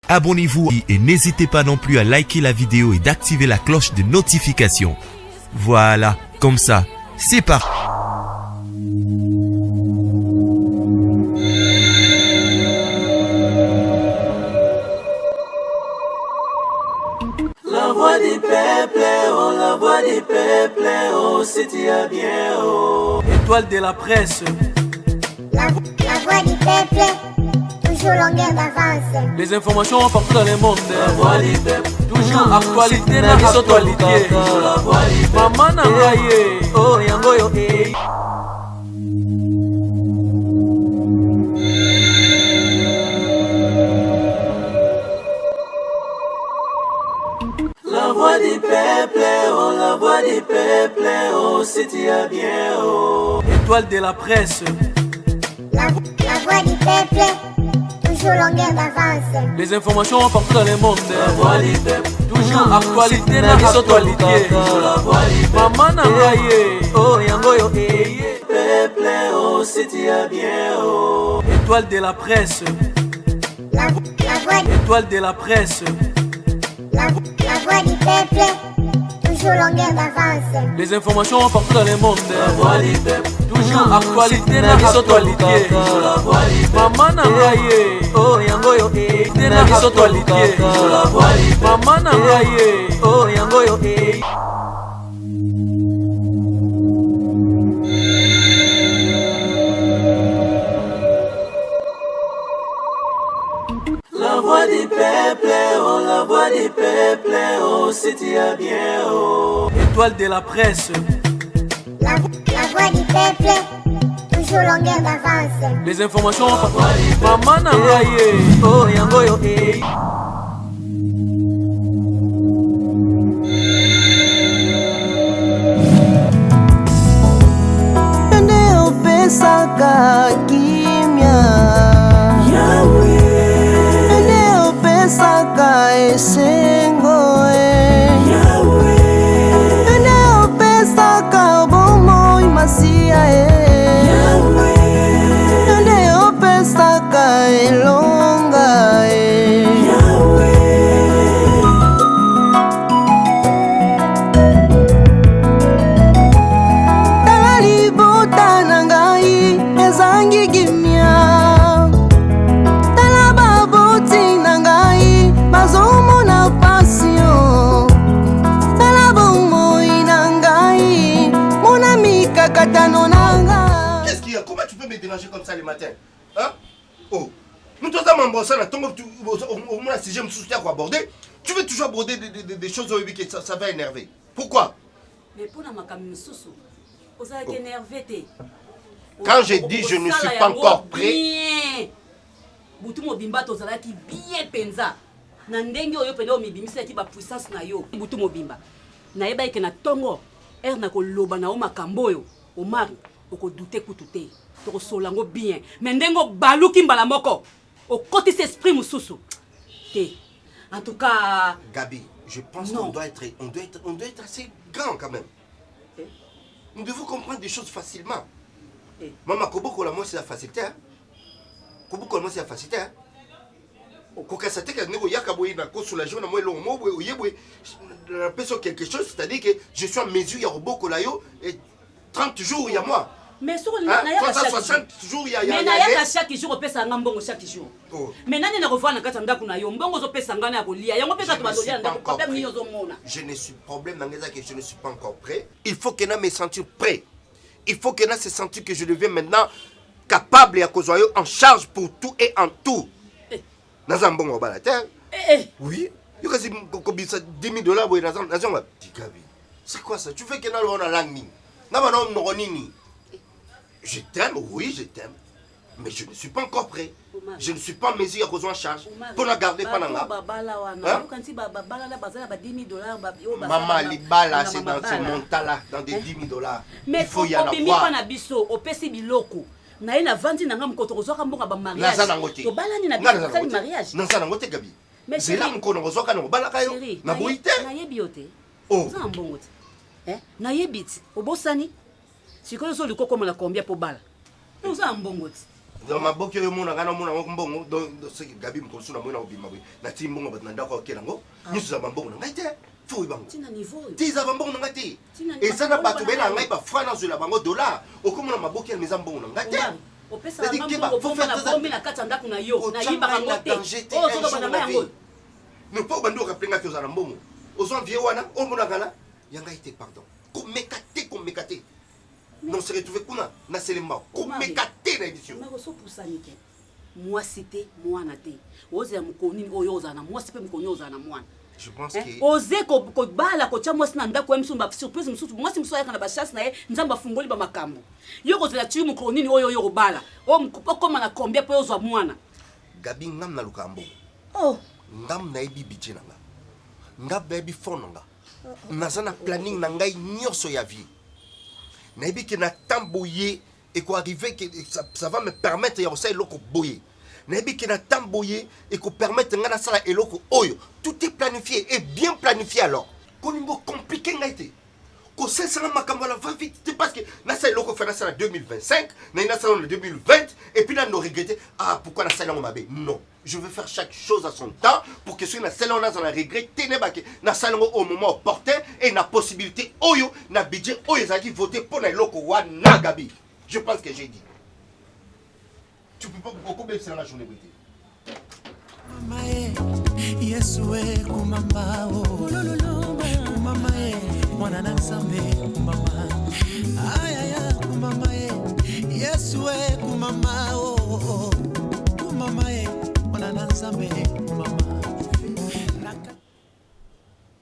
Abonnez-vous et n'hésitez pas non plus à liker la vidéo et d'activer la cloche de notification. Voilà, comme ça, c'est parti. La voix du peuple, oh la voix du peuple, oh si tu as bien, oh. Étoile de la presse. La, la voix du peuple, toujours longueur d'avance. Les informations partout dans le monde. La voix du peuple, toujours actualité na actualité. Toujours la voix du peuple. Maman na ngai ye. Oh yango yo eh. La voix du peuple, oh la voix du peuple, oh si tu as bien, oh. Étoile de la presse. La, la voix du peuple, toujours longueur d'avance. Les informations partout dans le monde. La voix du peuple, toujours actualité na actualité. Toujours la voix du peuple. Maman na ngai ye. Oh yango yo eh. Peuple, oh si tu as bien, oh. Étoile de la presse. La, la voix, Étoile de la presse. la, la voix du peuple, toujours longueur d'avance. Les informations partout dans le monde. La voix du peuple, toujours actualité na actualité. Toujours la voix du peuple. Maman na ngai ye. Oh yango yo eh. na actualité. Toujours la voix du peuple. Maman na ngai ye. Oh yango yo eh. La voix du peuple, oh la voix du peuple, oh si tu as bien, oh. Étoile de la presse. La, la voix du peuple, toujours longueur d'avance. Les informations partout. Maman na ngai ye. Oh yango yo eh. Nde opesaka kimia, nde opesaka esengo e, nde opesaka bomoi masiya e, nde opesaka elonga e. Tala libota na ngai ezangi kimia, tala baboti na ngai bazomona pasi o, tala bomoi na ngai mona mikakatano na ngai. Qu'est-ce qu'il y a? Comment tu peux me déranger comme ça le matin? Hein? Oh. Nous tous sommes en ça, au moins sujet mosusu te aborder. Tu veux toujours aborder des choses oyo que ça va énerver. Pourquoi? Mais mpona makambo mosusu ozalaki énervé te. Quand j'ai dit je ne suis pas encore prêt. Bien butu mobimba tozalaki bien mpenza na ndenge oyo mpenza omibimiselaki bapuissance na yo butu mobimba. Nayebaki ke na ntongo ere na koloba na yo makambo oyo, Omar, okodouter kutu te, tokosola yango bien. Mais ndenge obaluki mbala moko, okotisi esprit mosusu te, en tout cas. Gabi, je pense Non. qu'on doit être, on doit être, on doit être assez grand quand même. Eh? Nous devons comprendre des choses facilement. Eh. Maman, kobokola moi c'est la facilité. Hein? Kobokola moi c'est la facilité. Hein? Kokasa te ndenge oyaka boye na kosoulager na mwa elongo moko boye oye boye napesi yo quelque chose, c'est-à-dire que je suis en mesure ya kobokola yo et 30 jours ya moi. Mais soki Hein? nayaka chaque jour. 360 jours ya Mais nayaka chaque jour, opesa nga mbongo chaque jour. Oh. Mais nani na kovanda na kati ya ndako na yo? Mbongo ozopesa nga na ya kolia yango mpe Je bato ne suis bazolia na pas ndako. encore Problème prêt. nini ozomona? Je ne suis problème dans que je ne suis pas encore prêt. Il faut que na me sentir prêt. Il faut que na se sentir que je deviens maintenant capable ya kozwa yo en charge pour tout et en tout. Eh. Naza mbongo bala te. Eh, eh. Oui. Yo kasi kobisa 10 000 $ boye naza naza Gabi. C'est quoi ça? Tu veux que na lo na langue nini? Na ba na mnoko nini? Je t'aime, oui, je t'aime. Mais je ne suis pas encore prêt. Omar. Je ne suis pas en mesure ya kozwa en charge. Omar, Pour na garder pas bato nanga. babala wana Hein? yokanisi babala na baza na ba 10 000 $ oyo basala Maman, libala, na c'est dans ce mabala. montant-là, dans des 10 000 $. Mais Il faut y en obimi mpa avoir. na biso, opesi biloko na ye, navandi na nga mokoto kozwaka mbongo ya bamariage. Naza nango te. Tobalani na Nga biso, naza tosali nango te. mariage. Naza nango te, Gabi. Mais Zela chérie- mokolo kozwaka nango balaka yo. Chérie, Naboyi te. nayebi yo te. Oh. Oza na mbongo te. Eh, nayebi ti obosani. Sikoyo ozoluka okoma na combien mpo bala? Oza na mbongo te. Donc maboki oyo omona ngai namona yango mbongo donc soki gabi mokolo mosusu namoni nakobima boye natii mbongo bato na ndako akela yango nyonso eza bambongo na ngai te fo oyeba yango Tina niveau oyo. te eza bambongo na ngai te Tina eza na bato oloba bayela na ngai bafra nazwela bango dollar okomona maboki yango eza mbongo na ngai te Omar, opesaka C'est-à-dire nga keba, mbongo faut bomba faire na très bombi na kati ya ndako na yo Kotia nayibaka ngai yango na te danger te oyo un ozoloba jour na na ngai yango vie. Mais mpo obandi orappele ngai te ozala na mbongo ozwa vie wana omonaka na ya ngai te pardon komeka te komeka te non se retrouve kuna na selembao komeka te na émission Omar osopusani te mwasi te mwana te ozela mokolo nini oyo ozala na mwasi mpe mokolo nini ozala na mwana je pense Eh, que oze kobala kotya mwasi na ndako ya misu basurprise mosusu mwasi mosusu ayaka na bachasse na ye nzambe afungoli bamakambo yo kozela tui mokolo nini oyo oyo kobala okóma na combien mpo ozwa mwana gabi ngam nalukaka mbongo oh. ngam nayebi budget na nga ngam nayebi fond na nga naza na planning na ngai nyonso ya vie nayebi ke na temps boye ekoarrive ke ça, ça va me permettre ya kosala eloko boye nayebi ke na temps boye ekopermettre ngai nasala eloko oyo tout est planifié et bien planifié alors kolingo compliqué ngai te kosalisanga makambo ya la va vite te parce que nasala eloko fa nasala 2025 naye nasala na 2020 et puis nando regretter ah pourquoi nasali yango mabe non je veux faire chaque chose à son temps pour que soki nasali yango nazala regret te nayebake nasali yango au moment opportun et na possibilité oyo na budget oyo ezalaki voté mpo na eloko wana gabi je pense que j'ai dit tu peux pas okobebisela nga journée boye te Mama e, Yesu e, kumama o. Kumama e, mwana na Nzambe kumama. Ayaya kumama e, Yesu e, kumama o. Kumama e, mwana na Nzambe kumama. Naka-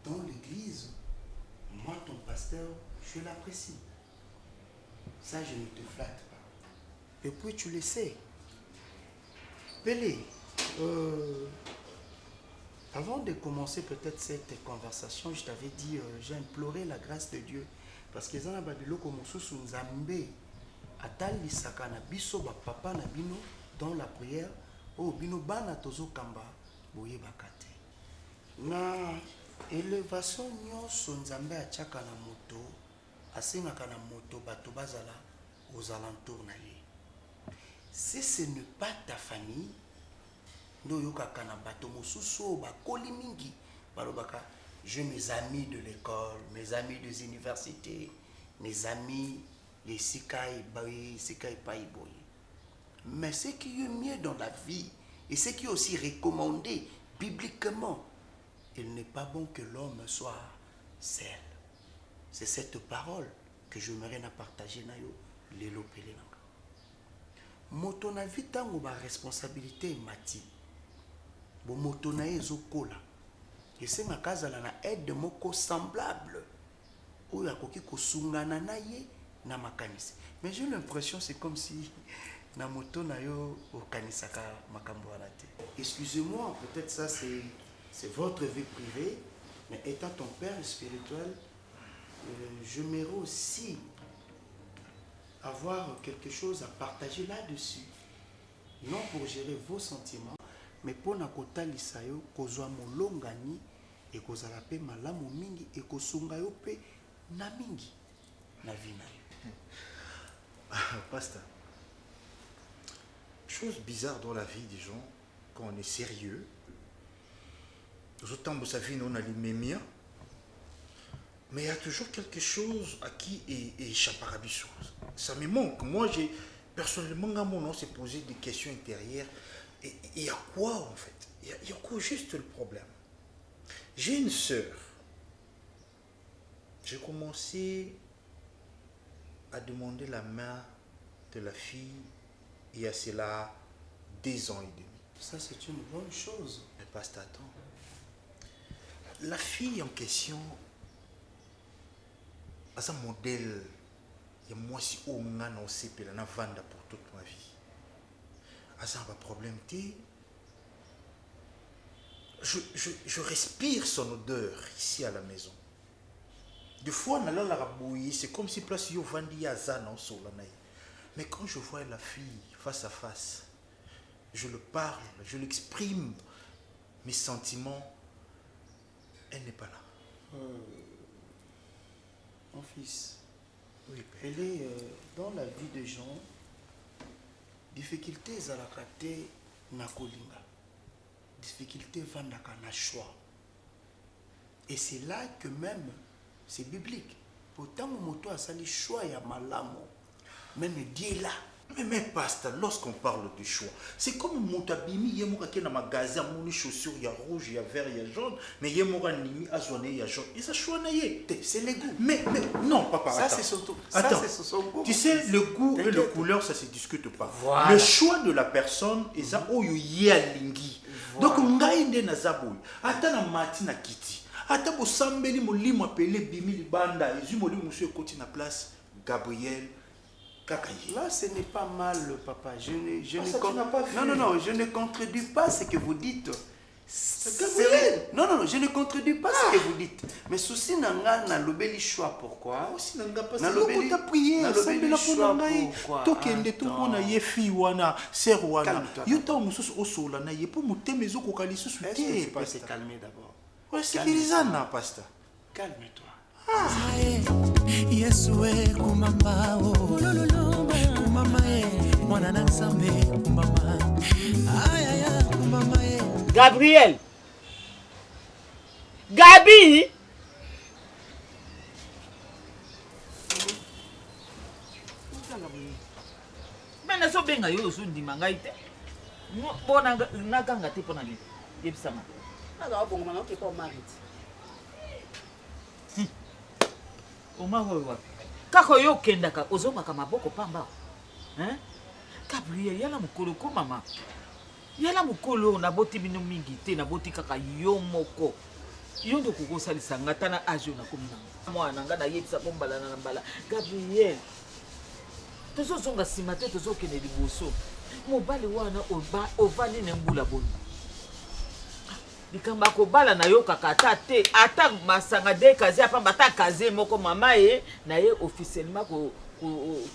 Dans l'église, moi, ton pasteur, je l'apprécie. Ça, je ne te flatte pas. Et puis, tu le sais. Pélé, avant de commencer peut-être cette conversation, je t'avais dit, j'ai imploré la grâce de Dieu. Parce que eza na babiloko mosusu nzambe atalisaka na biso bapapa na bino dans la prière oyo bino bana tozokamba boyebaka te na élévation nyonso nzambe atiaka na moto asengaka na moto bato bazala aux alentours na ye si ce n'est pas ta famille nde oyokaka na bato mosusu oyo bakoli mingi balobaka j'ai mes amis de l'école mes amis des universités mes amis esika eboye esika epai boye mais ce qui est mieux dans la vie et ce qui est aussi recommandé bibliquement il n'est pas bon que l'homme soit seul c'est cette parole que j'aimerais na partager na yo lelo pele na nga moto na vie ntango baresponsabilité emati bomoto na ye ezokola esengaka azala na aide moko semblable oyo akoki kosungana na ye na makanisi mais j'ai l'impression c'est comme si na moto na yo okanisaka makambo wana te excusez-moi peut-être ça c'est c'est votre vie privée mais étant ton père spirituel j'aimerais aussi avoir quelque chose à partager là-dessus non pour gérer vos sentiments mais mpona kotalisa yo kozwa molongani ekozala mpe malamu mingi ekosunga yo mpe na mingi na vie na yo Pasteur, chose bizarre dans la vie des gens, quand on est sérieux, autant sa vie, on a les mais il y a toujours quelque chose à qui est échappe Ça me manque. Moi, j'ai personnellement, mon on s'est posé des questions intérieures. Et il y a quoi en fait il y a quoi juste le problème J'ai une sœur. J'ai commencé à demander la main de la fille il y a cela 2 ans et demi. Ça, c'est une bonne chose. Mais pasteur, attends. La fille en question, à un modèle, il y a moi si on a osepela na vanda pour toute ma vie. Aza un problème te. Je respire son odeur ici à la maison. Des fois, nalalaka boye, c'est comme si place yo vandi aza na osola na ye. Mais quand je vois la fille face à face, je le parle, je l'exprime, mes sentiments, elle n'est pas là. Mon fils, Oui, père. elle est dans la vie des gens. Difficulté ezalaka te na kolinga. Difficulté evandaka na choix. Et c'est là que meme c'est biblique. Po tango moto asali choix ya malamu, meme Dieu est là. Mais mais pasta lorsqu'on parle de choix c'est comme moto abimi ye moko ake na magasin amoni chaussure ya rouge ya vert ya jaune mais ye moko andimi azwa na ye ya jaune eza choix na ye te c'est le goût mais mais non papa ça attends. c'est surtout ça Attends. c'est son goût Tu sais, le goût et le T'inquiète. couleur, ça se discute pas. Voilà. Le choix de la personne, eza oyo ye alingi. Donc ngai nde naza boye. Ata na mati na kiti. Ata bosambeli molimo apele bimi libanda, ezwi molimo mosusu ekoti na place Gabriel kaka ye. Là, ce n'est pas mal, papa. Je ne, je Ah, ne ça, tu con- n'as pas vu. Non, non, non, je ne contredis pas ce que vous dites. Gabriel. Non, non, non, je ne contredis pas ce que vous dites. Mais souci na nga na lobeli choix pourquoi Osi na nga pasi Nalobeli- lokota prière nalobeli sambela mpo na choix ngai pourquoi? tokende tomona ye fille wana ser wana Calme-toi, yo ntango mosusu osola na ye mpo motema ezokoka lisusu Est-ce que te tu peux te pasta calmer d'abord osikilizana pasta Calme-toi. Yesu e kumama o kumama e mwana na nzambe kumama ayaya kumama e Gabriel Gabi Me nazobenga yo ozondima ngai te bo naganga te mpo na nini yebisanga Nazala bongoma na okepa Omar ti. Omar oyo wapi kaka oyo okendaka ozongaka maboko pamba hein? Gabriel yala mokolo ko mama yala mokolo naboti bino mingi te naboti kaka yo moko yo nde okoki kosalisa nga ata na age oyo nakomi nango mwana na nga nayebisako mbala na mbala Gabriel tozozonga nsima te tozokende liboso mobali wana ovandi na mbula boni likambo ya kobala nayokaka ata te ata masanga de kaze ya pamba ata kaze moko mama ye na ye officiellement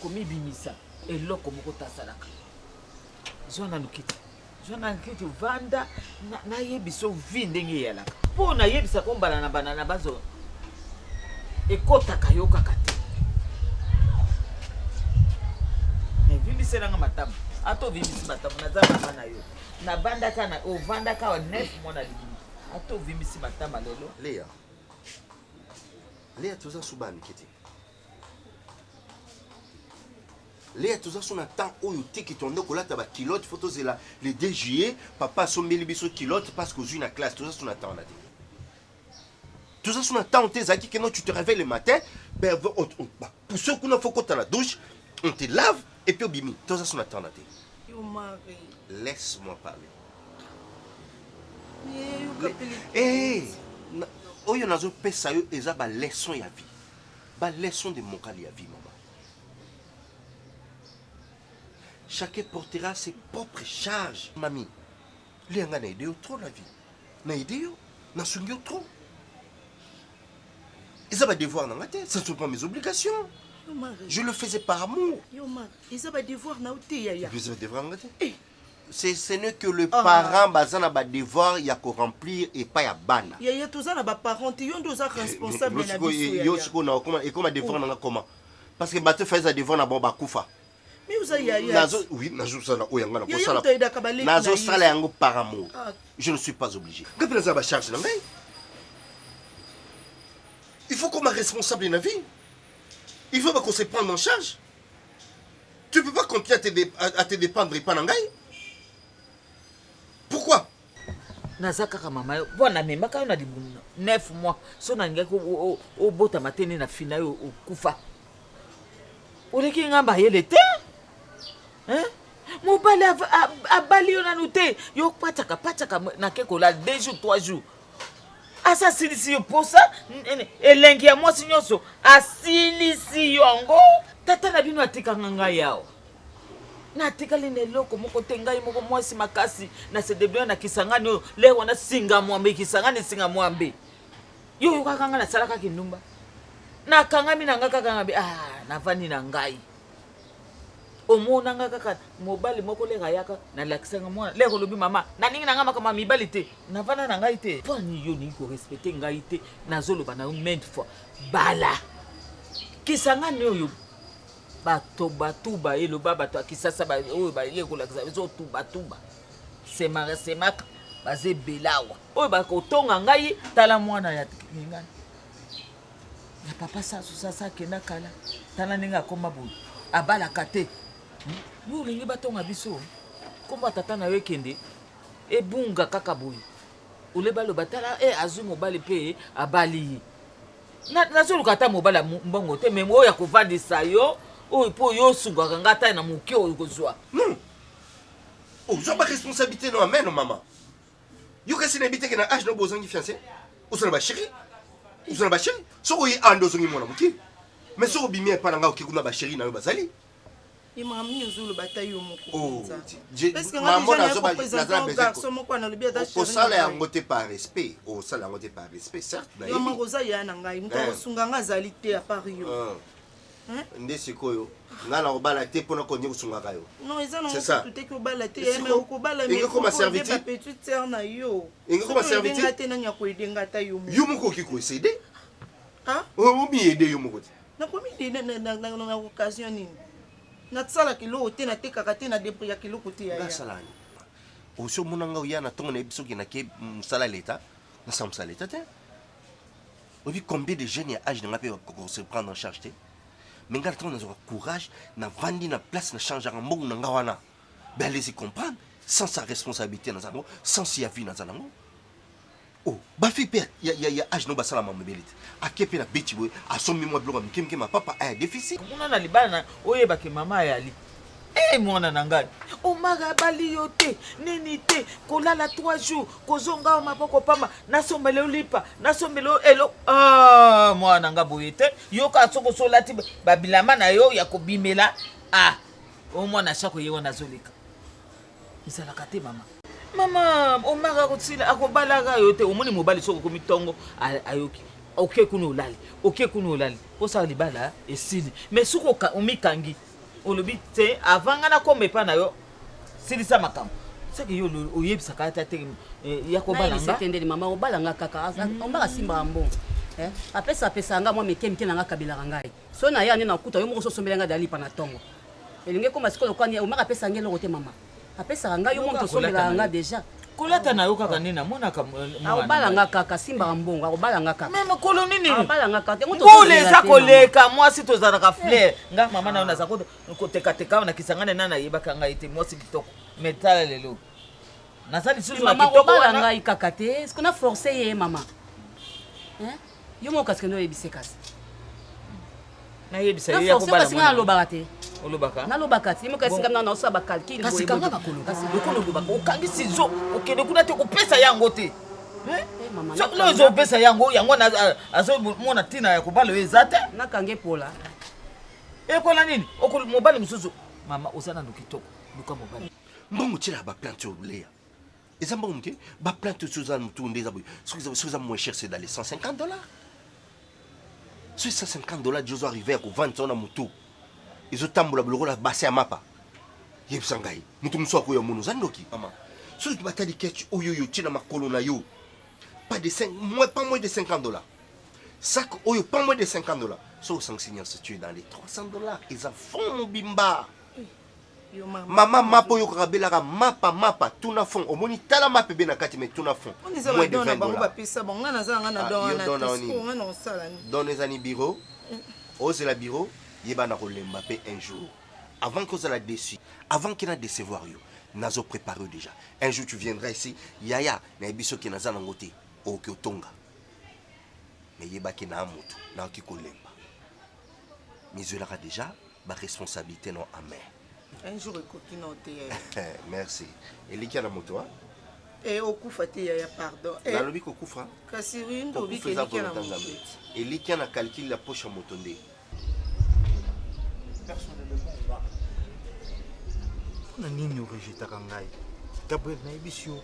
komibimisa ko, ko eloko moko tasalaka zwa nanu kiti zwa nanu kiti vanda nayebiso vi ndenge eyalaka mpo nayebisako mbala na bana na bazo ekotaka yo kaka te evimbiselanga matama ata ovimbisi matama naza mama na yo navandaka na ovandaka awa 9 mois na libumu ata ovimbisi matama lelo Léa Léa toza su bana mike te Léa toza su na temps oyo tiki tonde kolata ba culotte faut tozela le 2 juillet papa asombeli biso culotte parce que ozwi na classe toza su na temps wana te toza su na temps te ezalaki keno tu te réveilles le matin ben, on, pousse kuna faut kota na douche on te lave et puis obimi toza su na temps wana te Yo Mari. Laisse-moi parler. Mais yoka pele. Eh, na, oyo nazo pesa yo eza ba leçon ya vie. Ba leçon de morale ya vie maman. Chacun portera ses propres charges, mamie. Lianga na aidé yo trop la vie. Na aidé yo, na sungi yo trop. Eza ba devoir na nga te, ce ne sont pas mes obligations. Yo Mari. Je le faisais par amour. Yo Mari, eza ba devoir na yo te yaya. Eza ba devoir na nga te. C'est ce n'est que le ah. parent baza na ba devoir ya ko remplir epai ya bana. Yaya toza na ba parents te, yo nde oza responsable na biso yaya. Yo sikoyo na okoma ekoma devoir na nga comment? Parce que bato faisa devoir na bango bakufa. Mais oza yaya. Nazo oui, nazo sala oyo nga na kosala. Nazo sala yango par amour. Ah. Je ne suis pas obligé. Nga pe naza ba charge na ngai. Il faut qu'on ma responsable na vie. Il faut qu'on se prendre en charge. Tu peux pas continuer à te, dé, à, à te dépendre epa na ngai. Pourquoi? naza kaka mama yo mpo namemaka yo na libumu 9 mois so nalingaki obotama te nde na fina yo okufa oleki nga mayele te hein? mobali abali yo nanu te yo pachaka pachaka nake kolala 2 jours 3 jours asi asilisi yo posa elengi ya mwasi nyonso asilisi yo yango tata na bino atikanga ngai awa natikali na eloko moko te ngai moko mwasi makasi na se debrouille na kisangani oyo lere wana singa mwambe kisangani singa mwambe yo oyokaka ngai nasalaka kindumba nakangami na ngai kaka ngabi ah, navandi na ngai omona nga kaka mobali moko lere ayaka nalakisanga mwana lere olobi mama nalingi na ngai makambo ya mibali te navanda na ngai te mpo ani yo olingi korespecte ngai te nazoloba na yo maintes fois bala kisangani oyo. Batobatuba eloba bato ya Kisasa oyo baye kolakisa biso tubatuba. Semaka semaka baza ebele awa. Oyo bakotonga ngai tala mwana ya ningani. Ya papa Sasu Sasa akenda kala. Tala ndenge akoma boye. Abalaka te. Yo olingi batonga biso? Kombo ya tata na yo ekende ebunga kaka boye. Ole baloba tala eh, azwi mobali mpe abali ye. Nazoluka ata mobali ya mbongo te, me oyo ya kovandisa yo oyo mpo yo osungaka nga ata na moke oyo kozwa. Non, ozwa ba responsabilité no amen mama. Yo kasi nayebi te ke na age no bozangi fiancé, ozala ba chéri, ozala ba chéri. Soki oye awa nde ozongi mwana moke, mais soki obimi epa na nga oke kuna ba chéri na yo bazali. Ye makambo nini ozoloba ata yo moko Oh, mpenza. je- Parce que nga maman déjà naye nazo ba- kopresente naza na un besoin garçon ko- moko analobi aza chéri okosala na ngai. yango te par respect okosala yango te par respect certes Yo nayebi moko oza ya na ngai moto Eh. akosunga nga azali te à part yo. Ah. Hein? nde sikoyo ngai nakobala te mpona kondi kosungaka yo Non, eza nango C'est ça. kutu te ke obala te Siko- mais okobala mais Enge koma faut koyede servitude? ba petite sœur na yo. Enge koma Soki oyede servitude? nga te nani akoyede nga ata yo moko. yo moko okoki koesede Ah? omiyede yo moko te Nakomi de na occasion nini? Nasalaka eloko te, natekaka te, nadebriyaka eloko te yaya. Nasala nini? Osi omona nga oya na ntongo nayebi soki nake mosala ya leta, nasala mosala ya leta te. Oyebi combien de jeunes ya age na nga mpe bakoka se prendre en charge te. Mais nga na ntongo nazwaka courage, navandi na place na changeaka mbongo na nga wana. Ben allez-y comprendre, sans sa responsabilité naza nango, sans ya vie naza nango. Oh, ba fille pe ya ya ya age no basala mambo ebele te. Ake pe na beach boye, asombi mwa biloko ya mike mike mapapa aya deficit. Kuna na libala na oyeba ke mama ayali. Eh mwana na ngai, Omar abali yo te, nini te, kolala 3 jours, kozonga awa maboko pamba, nasombela yo lipa, nasombela yo elo. Ah mwana na ngai boye te, yoka soki osi olati ba bilamba na yo ya kobimela, ah o mwana shako ye wana azoleka. Ezalaka te mama. Mama, Omar akosila akobalaka yo te. Omoni mobali soki okomi tongo ayoki oke kuna olali, oke kuna olali, posa libala esili. Mais soki omikangi olobi te avant nga nakoma epa na yo silisa makambo. Seke yo oyebisaka ata te eh, ya kobala nga. Te ndeni mama obala nga kaka Omar asimbaka mbongo. Eh, apesa apesa nga mwa mike mike na nga kabelaka ngai. Soki na ya nde nakuta yo moko sosombela nga dalipa na tongo. Elingi ekoma sikoyo lokola nini Omar apesaka nga eloko te mama. Apesaka nga yo moko tosombelaka nga deja. Kolata na yo kaka nde namonaka mwana. Akobala nga kaka simbaka mbongo akobala nga kaka. Mais mokolo nini? Akobala nga kaka. Mbula eza koleka mwasi tozalaka fleur. Nga mama na yo naza kotekateka na Kisangani nani ayebaka ngai te mwasi kitoko. Mais tala lelo. Naza lisusu na kitoko wana. Mama ngai kaka te. Est-ce qu'on a forcé ye mama? Hein? Yo moko kasi kende oyebise kasi. Nayebisa ye ya kobala mwana. Nalobaka te. Olobaka? Nalobaka te. Ye moko kasi ngai naosala ba calcul. Kasi kanga makolo kasi lokola olobaka okangi ciseau okende kuna te kopesa yango te. Soki ozopesa yango yango azomona ntina ya kobala oyo eza te. Nakangi epola. Epola nini? Mobali mosusu mama oza nanu kitoko luka mobali. Mbongo tiela ba plante oyo Lea. Eza mbongo moke, ba plante oyo oza mutu nde eza boye. Soki eza moins cher c'est dans les 150 dollars. Soki 150 dollars jozo arriver ya kovandisa na mutu. Ezotambola lokola bassin ya mapa. Yebisa ngai, mutu mosusu akoya mona oza ndoki mama. Soki batali ketch oyo oyo otie na makolo na yo, pas de 5, moins, pas moins de 50 dollars. Sac oyo pas moins de 50 dollars. Soki osangisi nyonso tu es dans les 300 dollars. Eza fond mobimba. Mama mapa oyokaka belaka mapa mapa tuna fond omoni tala mapa ebe na kati mais tuna fond moins de 20 dollars bapesa bango nga naza nga na don wana te sikoyo nga na osala nini don eza ni bureau ozela bureau yeba na kolemba pe un jour avant que ozala déçu avant que na décevoir yo nazo préparer yo déjà un jour tu viendras ici yaya nayebi soki naza nango te okoki otonga mais yebaki na motu nakoki kolemba mizwelaka déjà ba responsabilité no en main. Un jour ekoki no te yaya. Merci. Elikia na moto hein? Eh okufa te yaya pardon. Eh, nalobi kokufa. Kasi rindo obiki elikia na moto. Elikia na calcul ya poche ya moto nde. Personnellement, mpona nini orejetaka ngai Gabriel nayebisi yo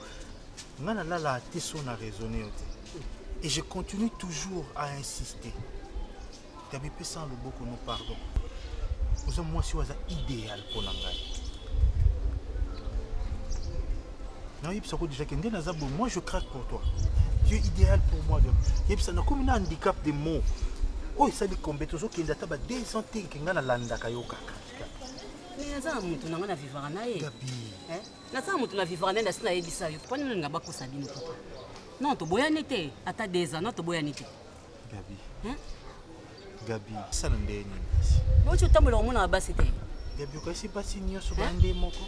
ngai nalala te so na raisonne yo te et je continue toujours à insister Gaby pesa nga loboko no pardon. Oza mwasi oyo aza ideal mpo na ngai. Nayebisa ko déjà que nde naza boye, moi je craque pour toi. Tu es idéal pour moi. Gaby. Yebisa nakomi na handicap de mots. Oyo esali combien tozokende ata ba 2 ans te ke ngai nalandaka yo kaka. Mais naza na moto na ngai na vivaka na ye. Eh? Naza na moto na vivaka na ye nasi nayebisa yo. Mpo nini olinga bakosa bino papa? Non, toboyani te. Ata 2 ans, non toboyani te. Gabi. Hein? Gabi, sala nde nini kasi? Boti otambola omonaka basi te. Gabi, okasi basi nyonso ba nde moko.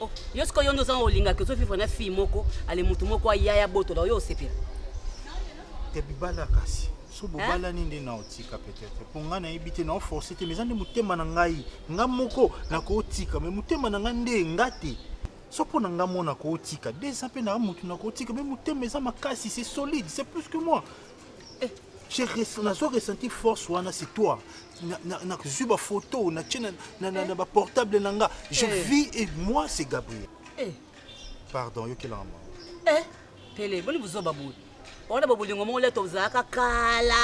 Oh, yo sikoyo yo nde oza olingaka ozo vivre na fille moko, ale moto moko aya ya botola yo osepela. Gabi bala kasi. So bobalani nde na otika peut-être. Po nga nayebi te na forcer te mais eza nde motema na ngai. Nga moko nakotika mais motema na ngai nde nga te. So mpo na nga mona kotika. Deux ans mpe na motu na kotika mais motema eza makasi, c'est solide, c'est plus que moi. Eh, nazo ressentir force wana c'est toi. Nazwi ba photo, natie na ba portable na nga. Je eh. vis et moi c'est Gabriel. Eh. Pardon, yokelanga mawa. Eh, pele, boni buzoba boye. Wana bobolingo moko leta ozalaka kala.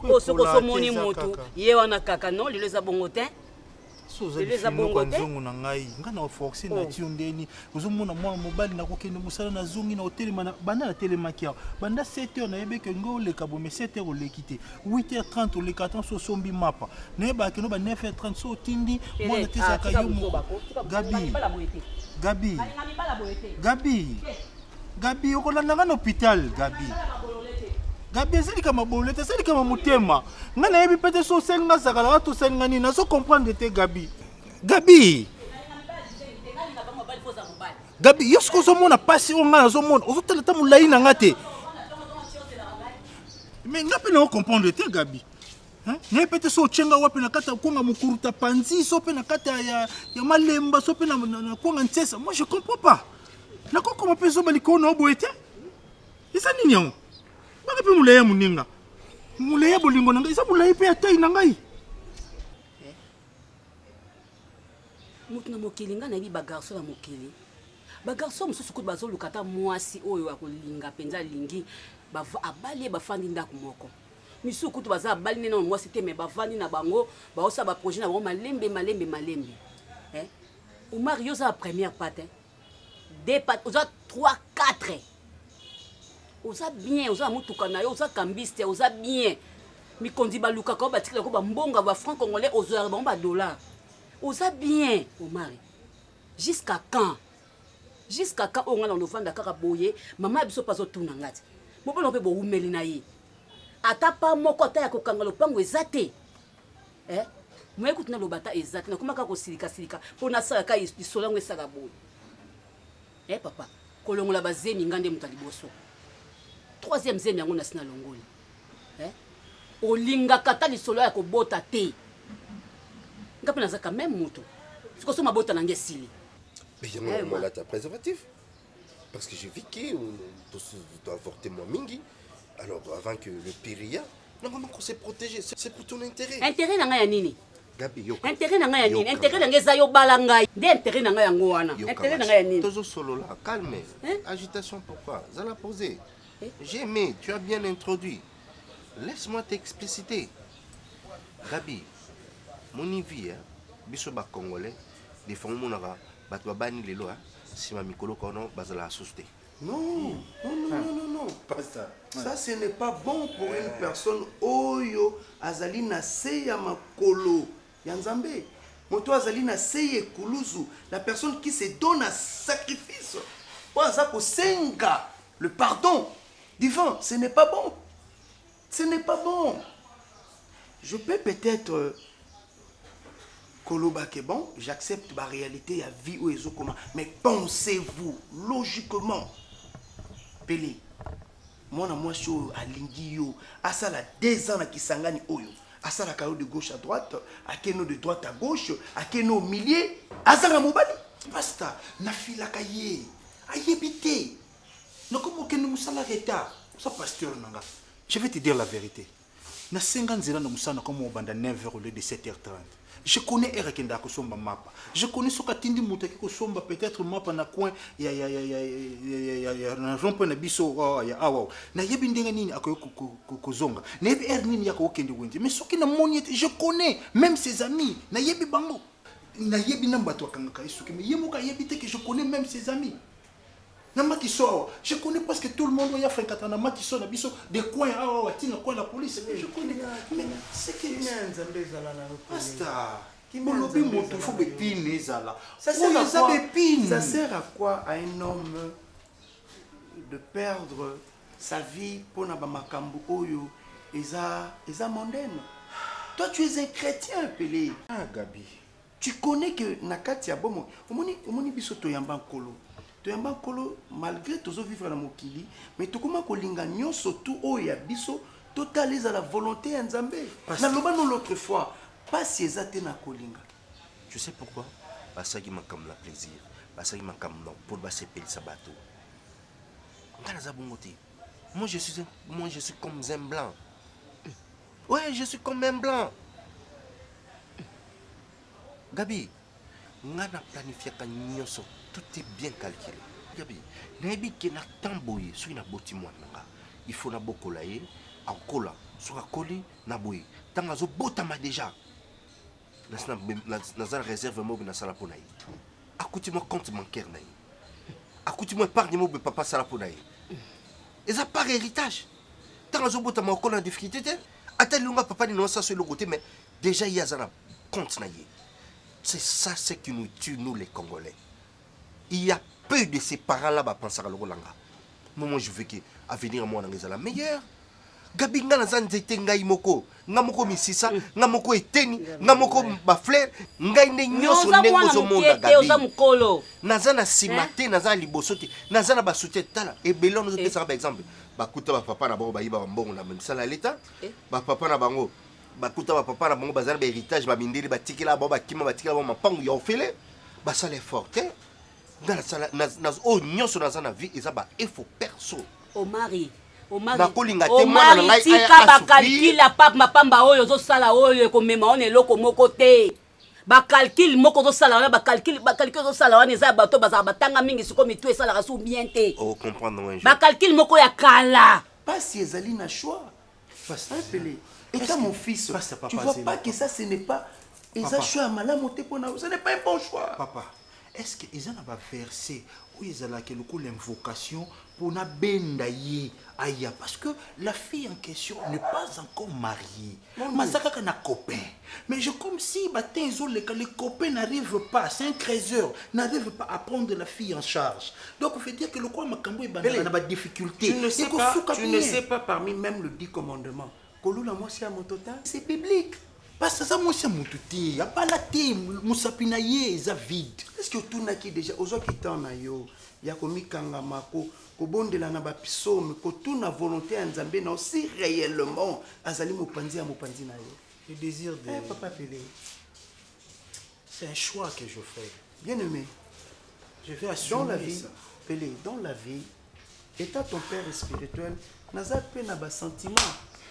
Oyo soki osomoni motu ye wana kaka non lelo eza bongo te. So oza lifinuka nzongo na ngai ngai na force na tio ndeni ozomona mwana mobali nakokende mosala nazongi na otelema banda natelemaki awa banda 7 heures nayebi ke ngai oleka bome 7 heures oleki te 8 heures 30 oleka ata so osombi mapa nayebaka keno ba 9 heures 30 so otindi mwana te ezalaka yo moko. Gabi, Gabi, Gabi, Gabi, okolanda ngai na hôpital. Gabi, Gabi, eza likambo ya bolole te, eza likambo ya motema. Ngai nayebi mpe te so osali ngai zakalaka to osali ngai nini, nazo comprendre te. Gabi, Gabi, Gabi, yo soki ozomona mpasi oyo ngai nazomona, ozotala ata molai na ngai te. Mais ngai mpe nao comprendre te. Gabi, nayebi mpe te so otie ngai wapi na kati ya kwanga mokuruta panzi, so mpe na kati ya malemba, so mpe na kwanga ntiesa. Moi je comprends pas, nakokoma mpe zoba likolo na yo boye te. Eza nini yango? Baka mpe molai ya moninga, molai ya bolingo na ngai eza molai mpe ya tai na ngai. Moto na mokili, ngai nayebi bagarçon na mokili, bagarçon mosusu kutu bazoluka ata mwasi oyo akolinga mpenza, alingi abali ye, bafandi ndako moko. Misusu kutu baza abali nde nano mwasi te, mais bavandi na bango, baosala baprojet na bango malembe malembe malembe. Eh? Omar, yo oza la première patte, deux pattes, oza 3 4, oza bien, oza na motuka na yo, oza cambiste, oza bien. Mikonzi balukaka oyo batikelako bambonga bafranc congolais, ozwelaka bango badollar, oza bien. Omari, jusqu'à quand, jusqu'à quand oyo ngai na lovanda kaka boye? Mama ya biso mpe azotuna nga te, mobali mpe bowumeli na ye, ata pa moko ata ya kokanga lopango eza te. Eh? Moye kutu naloba ata eza te, nakoma kaka kosilikasilika mpo nasalaka lisolo yango esala boye. Eh papa, kolongola bazemi, nga nde moto ya liboso. Troisième zemi yango nasi nalongoli. Eh? Olingaka ata lisolo ya kobota te. Nga mpe naza quand même moto, sikoyo so mabota na nga esili. Mais yango Eh, na molata préservatif parce que j'ai vécu to avorté moi mingi. Alors avant que le pire ya nango moko se protéger, c'est pour ton intérêt. Intérêt na ngai ya nini? Gabi, yoka. Intérêt na ngai ya nini? Yoka. Intérêt na ngai eza yo bala ngai nde intérêt na ngai yango wana. Yoka, Intérêt na ngai ya nini? Tozosolola calme. Hein? Agitation pourquoi? Zala posé. J'ai aimé, tu as bien introduit, laisse-moi t'expliciter. Gabi, moni vie, hein? Biso bacongolais des fois omonaka bato babani lelo, hein? Nsima mikolo kono bazalaka susu te. Non, non, non, non, non, non. Pasteur. Ça, ce n'est pas bon pour une personne oyo azali na se ya makolo ya Nzambe. Moto azali na se ya ekuluzu, la personne qui se donne à sacrifice. Oyo aza kosenga le pardon divin, ce n'est pas bon. Ce n'est pas bon. Je peux peut-être koloba que bon, j'accepte ma réalité ya vie oyo ezokoma, mais pensez-vous logiquement, Pele, mwana mwasi oyo alingi yo asala 2 ans na Kisangani, oyo asalaka yo de gauche à droite, akeno de droite à gauche, akeno au milieu, azanga mobali? Pasteur, nafilaka ye ayebi te, nakomi okende mosala retard. Oza pasteur na nga, je vais te dire la vérité. Nasenga nzela na mosala, nakoma obanda 9 heures au lieu de 7h30. Je connais heure akendaka kosomba mapa, je connais soki atindi moto ake kosomba peut-être mapa na coin ya na rond point na biso awa ya awa. Nayebi ndenge nini akoki kozonga, nayebi heure nini ya kokende wenze. Mais soki namoni ete je connais même ses amis, nayebi bango, nayebi na bato akangaka ye suki, mais ye moko ayebi te que je connais même ses amis. Na makiso awa, je connais presque tout le monde oyo afréquentaka na makiso na biso de coin awa awa ti na coin la police. Je connais. Mais c'est que Kimia ya Nzambe ezala na yo. Pasteur, Kimia ya bolobi Nzambe moto ezala faut na yo. bepine ezala. Ça sert Oyo à eza quoi? bepine. Ça sert à quoi à un homme de perdre sa vie pona ba makambo oyo eza eza mondaine? Toi tu es un chrétien Pelé. Ah Gabi. Tu connais que na kati ya bomo omoni omoni biso toyamba nkolo. Toyamba nkolo malgré tozo vivre na mokili mais tokoma kolinga nyonso tout oyo ya biso totala ezala volonté ya Nzambe. Naloba no l'autre fois pasi eza te na kolinga. Tu sais pourquoi basalaki makambo na plaisir, basalaki makambo na mpo basepelisa bato. Nga naza bongo te. Moi je suis un, moi je suis comme un blanc. Ouais, je suis comme un blanc. Gabi, nga na planifiaka nyonso, tout est bien calculé. Gabi, nayebi ke na temps boye soki naboti mwana na nga, il faut nabokola ye, akola, soki akoli na boye, ntango azobotama déjà naza na réserve moko nasala mpo na ye, akuti mwa compte bancaire na ye, akuti mwa épargne moko papa asala mpo na ye, eza par héritage. Ntango azobotama akola na difficulté te, ata lilonga papa nini osaso eloko te, mais déjà ye aza na compte na ye. C'est ça ce qui nous tue, nous les Congolais. Il y a peu de ces parents-là bapensaka lokola nga. Moi, je veux que avenir ya mwana nga ezala meilleur. Gabi, nga naza nzete ngai moko, nga moko misisa, nga moko eteni, nga moko bafleur, ngai nde nyonso Oza ndenge mwana ozomona moke te, oza Gabi. mokolo. Naza na nsima Hein? te, naza na liboso te, naza na basoutien. Tala ebele wana ozopesaka baexemple, bakuta bapapa na bango bayiba bambongo na misala ya leta, bapapa na bango bakuta bapapa na bango baza na bahéritage, bamindele batikela bango, bakima batikela bango mapangu ya ofele, basala effort te. Nga nasala oyo nyonso naza na vie eza ba effort perso. Omari, Omari, Nakolinga te mwana na Omari, ngai aya tika asouffrir. bakalkile ya papa mapamba oyo ozosala oyo ekomema wana eloko moko te. Bakalkile moko ozosala wana, bakalkile bakalkile ozosala wana eza ya bato bazalaka batanga mingi, sikoyo mitu esalaka su bien te. Ocomprendre un jour. Bakalkile moko ya kala. Pasi ezali na choix. Hein, Pelé. Et Est-ce toi, que- mon fils, Pasteur, papa, tu vois Zéla, pas que ça, ce n'est pas. Et ça, Papa. choix malamu te pona, ce n'est pas un bon choix. Papa, est-ce que eza na baverset oyo ezalaka lokola invocation mpona benda ye aya? Parce que la fille en question n'est pas encore mariée, maza kaka na copain, mais je comme si batin ezoleka, les copains n'arrivent pas, c'est un creuseur, n'arrive pas à prendre la fille en charge. Donc veut dire que lokola makambo ebandaka na badifficulté, Tu ne sais pas, ekosuka tu ne bien. sais pas parmi même le 10 commandements. Kolula mwasi ya moto te, c'est biblique. Parce aza mwasi ya motu te, abala te, mosapi na ye eza vide. Est-ce que otunaki déjà, ozwaki temps na yo ya komikangama, kobondela na bapsaume, kotuna volonté ya Nzambe na yo si réellement azali mopanzi ya mopanzi na yo? Le désir de Eh, papa Pelé. C'est un choix que je fais. Bien aimé, Je vais assumer dans la vie, ça. Pelé, dans la vie, état ton père spirituel, naza pe na ba sentiment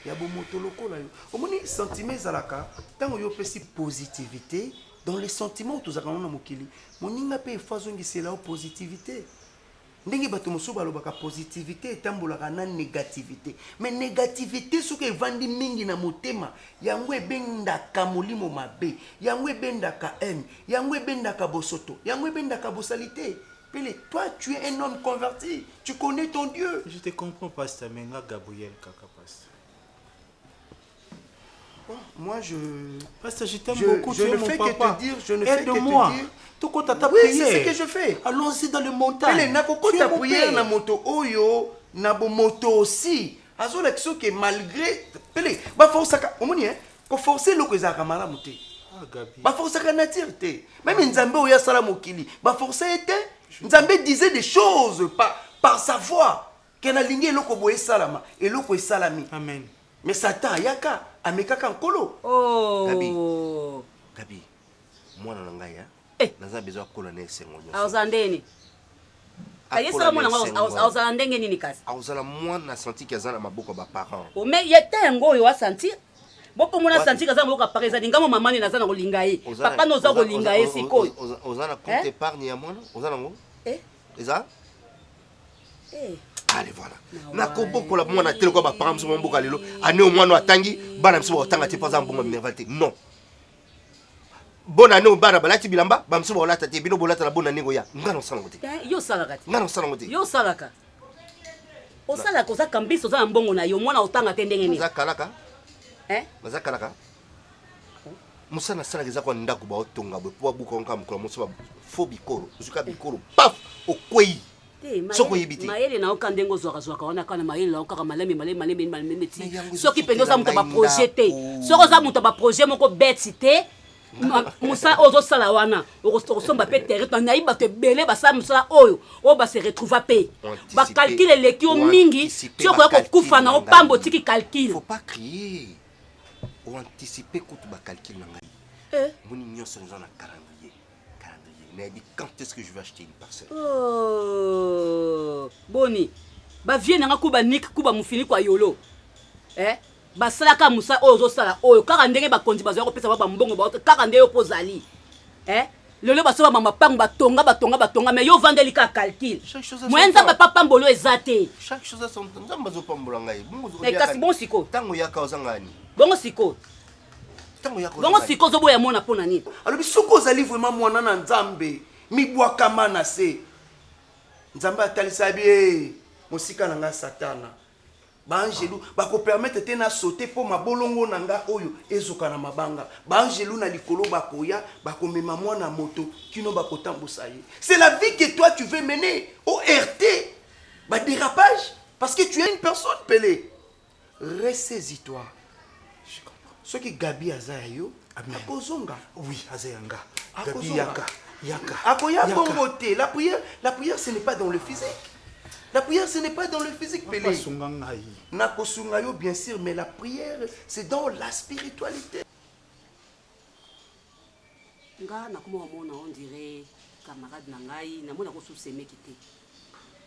ya bomoto lokola yo. Omoni sentiment ezalaka ntango yo opesi positivité dans les sentiments tozalaka nango na mokili, moninga mpe efo azongisela yo positivité. Ndenge bato mosusu balobaka positivité etambolaka na négativité, mais négativité soki evandi mingi na motema, yango ebendaka molimo mabe, yango ebendaka haine, yango ebendaka bosoto, yango ebendaka bosali te. Pele, toi tu es un homme converti, tu connais ton Dieu. Je te comprends, pasteur, mais nga Gabriel kaka, pasteur. Bon, moi je Pasteur, je t'aime Je- beaucoup, je tu es ne mon fais que papa. te dire, je ne fais que te Aide-moi. dire. Tokota ta Oui, prière. c'est ce que je fais. Allons-y dans les montagnes. Pele, Tu es nakokota mon prière père. na moto oyo na bomoto aussi azolakisa oke malgré Pele baforsaka, omoni hein, koforce eloko ezalaka malamu te. Ah, Gabi. Baforsaka nature te, même Nzambe oyo asala mokili baforce ye te. Nzambe disait des choses par sa voix ke nalingi eloko boye esalama, eloko esalami. Amen. Mais Satan ayaka amekaka nkolo. Oh. Gabi, Gabi, mwana na ngai, hein? Naza besoin akola na esengo nyonso. Aozala ndeni? Ayesaka mwana yango aozala ndenge nini kasi? Aozala mwana santiki aza na maboko ya baparent. Ome ye te yango oyo asentir boko mona Wapi? sentir aza na maboko ya papa, ezali ngambo mama nini naza na kolinga ye, papa no oza kolinga ye sikoyo. Oza na compte Hein? épargne ya mwana, oza nango? Eh? Eza? Eh. Allez, voilà. Nakobokola mwana te lokola baparent mosusu bamboka lelo ane oyo mwana atangi, bana mosusu bakotanga te mpo aza mbongo ya minerval te. Non. Bonne année bana balati bilamba, bamosusu baolata te, bino bolata na bonne année koya. Nga na osala yango te. Eh, yo osalaka te. Nga na osala yango te. Yo osalaka. Osalaka oza kambisi oza na mbongo na yo mwana otanga te ndenge nini? Naza kalaka. Eh? Naza kalaka. Mosala nasalaka eza kwa ndako baotonga boye mpo babuka yango kaka mokolo mosusu ba faux bikolo ozwi kaka bikolo paf okwei. Te, Soki oyebi te. mayele na yo kaka ndenge ozwakazwaka wana kaka na mayele na yo kaka malemi malemi malemi malemi ti soki mpenza oza moto ya baprojet te soki oza moto ya baprojet moko beti te mosala oyo ozosala wana okosomba mpe terrain nayebi bato ebele basala mosala oyo oyo base retrouva mpe bacalcule eleki yo mingi ti okoya kokufa na yo pamba otiki calcule faut pas crier oanticipe kutu bacalcule na ngai eh. moni nyonso eza na calendrier calendrier nayebi quand est-ce que je vais acheter une parcelle oh, boni bavie na nga ku banike ku bamofini kwa yolo eh? Basalaka mosala oyo ozosala oyo kaka ndenge bakonzi bazali kopesa bango bambongo bango kaka nde yo mpo ozali eh? lelo basomba ba mapango batonga batonga batonga mais yo ovandeli kaka calcul moyen nzambe apapambolo eza te chaque chose a son temps nzambe azopambola ngai mais kasi bongo sikoyo ntango oyaka oza ngai nini bongo sikoyo ntango oyaka bongo sikoyo ozoboya mwana mpo na nini alobi soki ozali vraiment mwana na nzambe mibwakama na se nzambe atalisa bie mosika na ngai satana Baangelu bako permettre te na sauter po mabolongo na nga oyo ezoka na mabanga. Baangelu na likolo bakoya, bakomema mwana moto kino bakotambusa ye. C'est la vie que toi tu veux mener au RT. Ba dérapage parce que tu es une personne pelée. Ressaisis-toi. Soki Gabi aza ya yo, akozonga. Oui, aza ya nga. Gabi Akozonga. yaka, yaka. Akoya Yaka. bongo te. La prière, la prière ce n'est pas dans le physique. La prière ce n'est pas dans le physique, Pelé. Papa sunga ngai. Nakosunga yo bien sûr, mais la prière c'est dans la spiritualité. Nga nakoma komona on dirait camarade na ngai namona ko sous semeki te.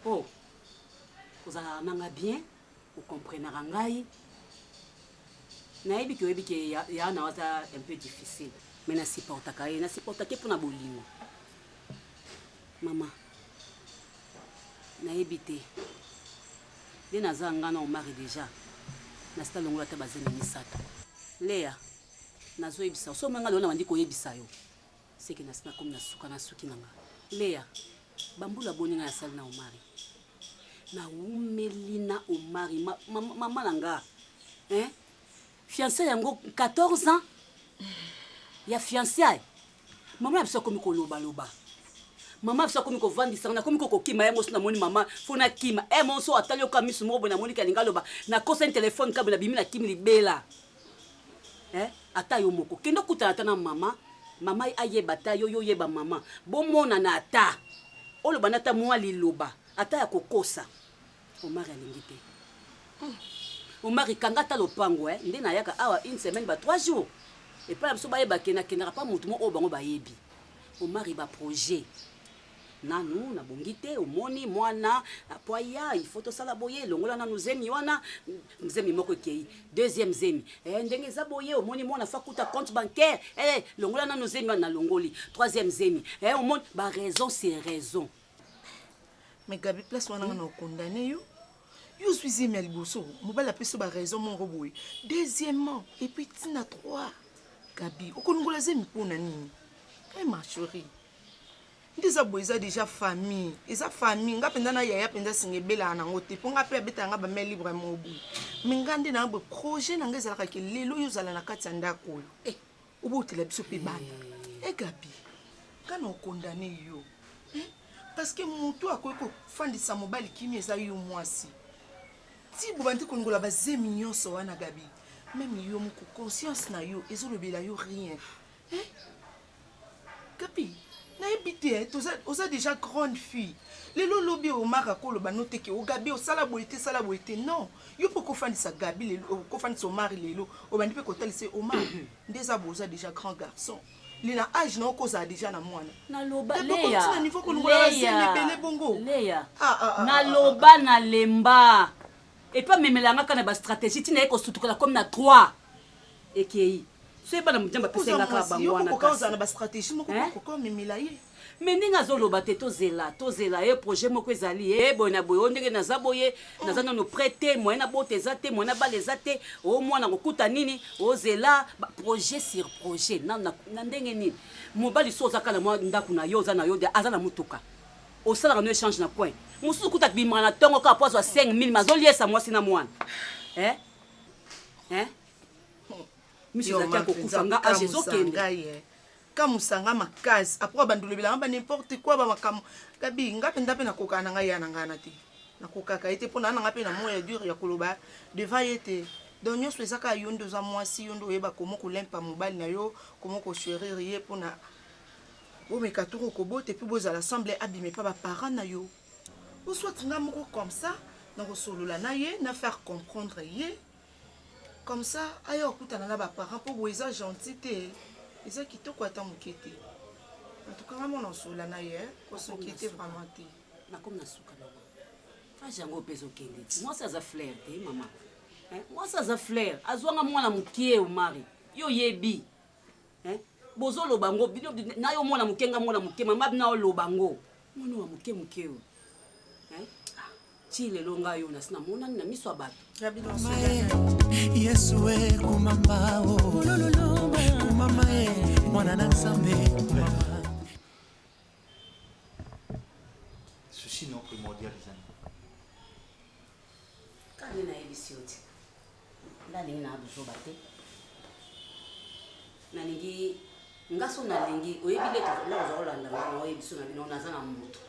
Po ozalaka na nga bien, ocomprenaka ngai. Nayebi ke oyebi ke ya, ya na aza un peu difficile, mais na supportaka ye, na supportaka ye pona bolingo. Mama, nayebi te. Nde naza nga na Omari dejà nasi nalongola ata bazemi misato. Lea, nazoyebisa yo, soki omoni nga lelo nabandi koyebisa yo, seke nasi nakomi na suka na suki na nga. Lea, bambula boni nga nasali na Omari? Nawumeli na Omari, ma, ma, mama na nga. Hein? Fiancé yango 14 ans ya fiançailles. Mama na biso akomi koloba loba. Mama biso akomi kovandisa nga nakomi kokokima ye mosu namoni mama fo nakima e eh, monso atali yoka misu moko boye namoni ke alingi aloba nakosani telefone kabe nabimi nakimi libela eh, ata yo moko kende okutana ata na mama mama ayeba ata yo yo oyeba mama bomonana ata oloba na ata mwa liloba ata ya kokosa Omari alingi te. Omari kanga ata lopango eh, nde nayaka awa une semaine ba 3 jours. Epai na biso bayeba ke nakendaka pa motu moko oyo bango bayebi. Omari ba projet nanu nabongi te omoni mwana po aya il faut tosala boye longola nanu zemi wana zemi moko ekei deuxième zemi eh, ndenge eza boye omoni mwana fa kuta compte bancaire eh, longola nanu zemi wana nalongoli troisième zemi eh, omoni ba raison c'est raison Mais Gabi place wana nga na condamner yo. Yo ozwi zemi ya liboso, mobali apesi yo ba raison moko boye. Deuxièmement, et puis tina 3. Gabi, okolongola zemi mpo na nini? Eh ma chérie. Nde eza boye eza déjà famille. Eza famille. Nga mpenza na yaya mpenza singa ebelaka nango te. Mpo nga mpe abetaka nga ba main libre moko boye. Mais nga nde na boye projet na nga ezalaka ke lelo yo ozala na kati ya ndako oyo. Eh, obotela biso mpe bana. Eh Gabi, nga na okondane yo. Eh? Parce que mutu akoki kofandisa mobali kimia eza yo mwasi. Ti bobandi kolongola bazemi nyonso wana Gabi, meme yo moko conscience na yo ezolobela yo rien. Eh? Gabi, nayebi te eh, toza oza déjà grande fille. Lelo lobi Omar akoloba no te ke o Gabi osala boye te sala boye te. Non, yo mpe okofandisa Gabi lelo, okofandisa Omar lelo, obandi mpe kotalisa ye Omar nde eza boye oza déjà grand garçon. Lina age na okozala deja na mwana. Naloba Lea. Na niveau kolongola ba zemi ebele bongo. Lea. Ah, ah, ah, Naloba na lemba. Et puis amemela nga kana ba stratégie tina ye kosutukela comme na 3. Ekei. Soki bana Nzambe apesa ye nga kaka bango wana okoka kasi. ozala na bastratégie moko Hein? okoka omemela ye. Mais ndenge azoloba te, tozela, tozela ye, projet moko ezali ye boye na boye, o ndenge naza boye, naza nano prêt te, moyen na bota eza te, moyen na bala eza te, o mwana kokuta nini, ozela projet sur projet na ndenge nini. Mobali so oza kaka na mwa ndako na yo, oza na yo de aza na motuka, osalaka no échange na coin mosusu, kuta bimaka na ntongo kaka po azwa 5000, ma azoliesa mwasi na mwana, eh? Eh? Miso Yo, ezalaki ya ma kokufa mpenza, nga age kamusa ezokende. ngai, eh. Kamusa nga makasi apres bandolobelanga ba n'importe quoi, bamakambo. Gabi, nga mpenza mpe nakokaka na ngai ya na ngai na te, nakokaka ye te mpo na nga mpe na moya dure ya koloba devant ye te. Donc nyonso eza kaka yo nde oza mwasi, yo nde oyeba komo kolempa mobali na yo, komo kochérir ye mpona bomeka toko kobota et puis bozala ensemble, abima epa baparent na yo. Ou soit nga moko comme ça nakosolola na ye, na faire comprendre ye comme ça aya kokutana na baparent, mpo boye eza gentil te, eza kitoko ata moke te. En tout cas nga mona osolola na ye, kosoki te, vraiment te. Nakomi na suka mama, age yango mpe ezokende ti. Mwasi aza fleur te mama. Eh, mwasi aza fleur, azwanga mwana mokie. Omari, yo oyebi. Eh, bozoloba ngo bino na yo mwana moke, nga mwana moke, mama bino oloba ngo mwana wa moke moke oyo. Eh, ah, ti lelo ngai oyo nasi namonani na miso ya bato. Yesu e kumamba o kumama e mwana na Nzambe kumama. Souci non primordial eza nini? Kaka nde nayebisi yo ti nalingi na buzoba te, nalingi nga so nalingi, oyebi nde nakozwa kolanda nga na oyebi so na bino. Naza na moto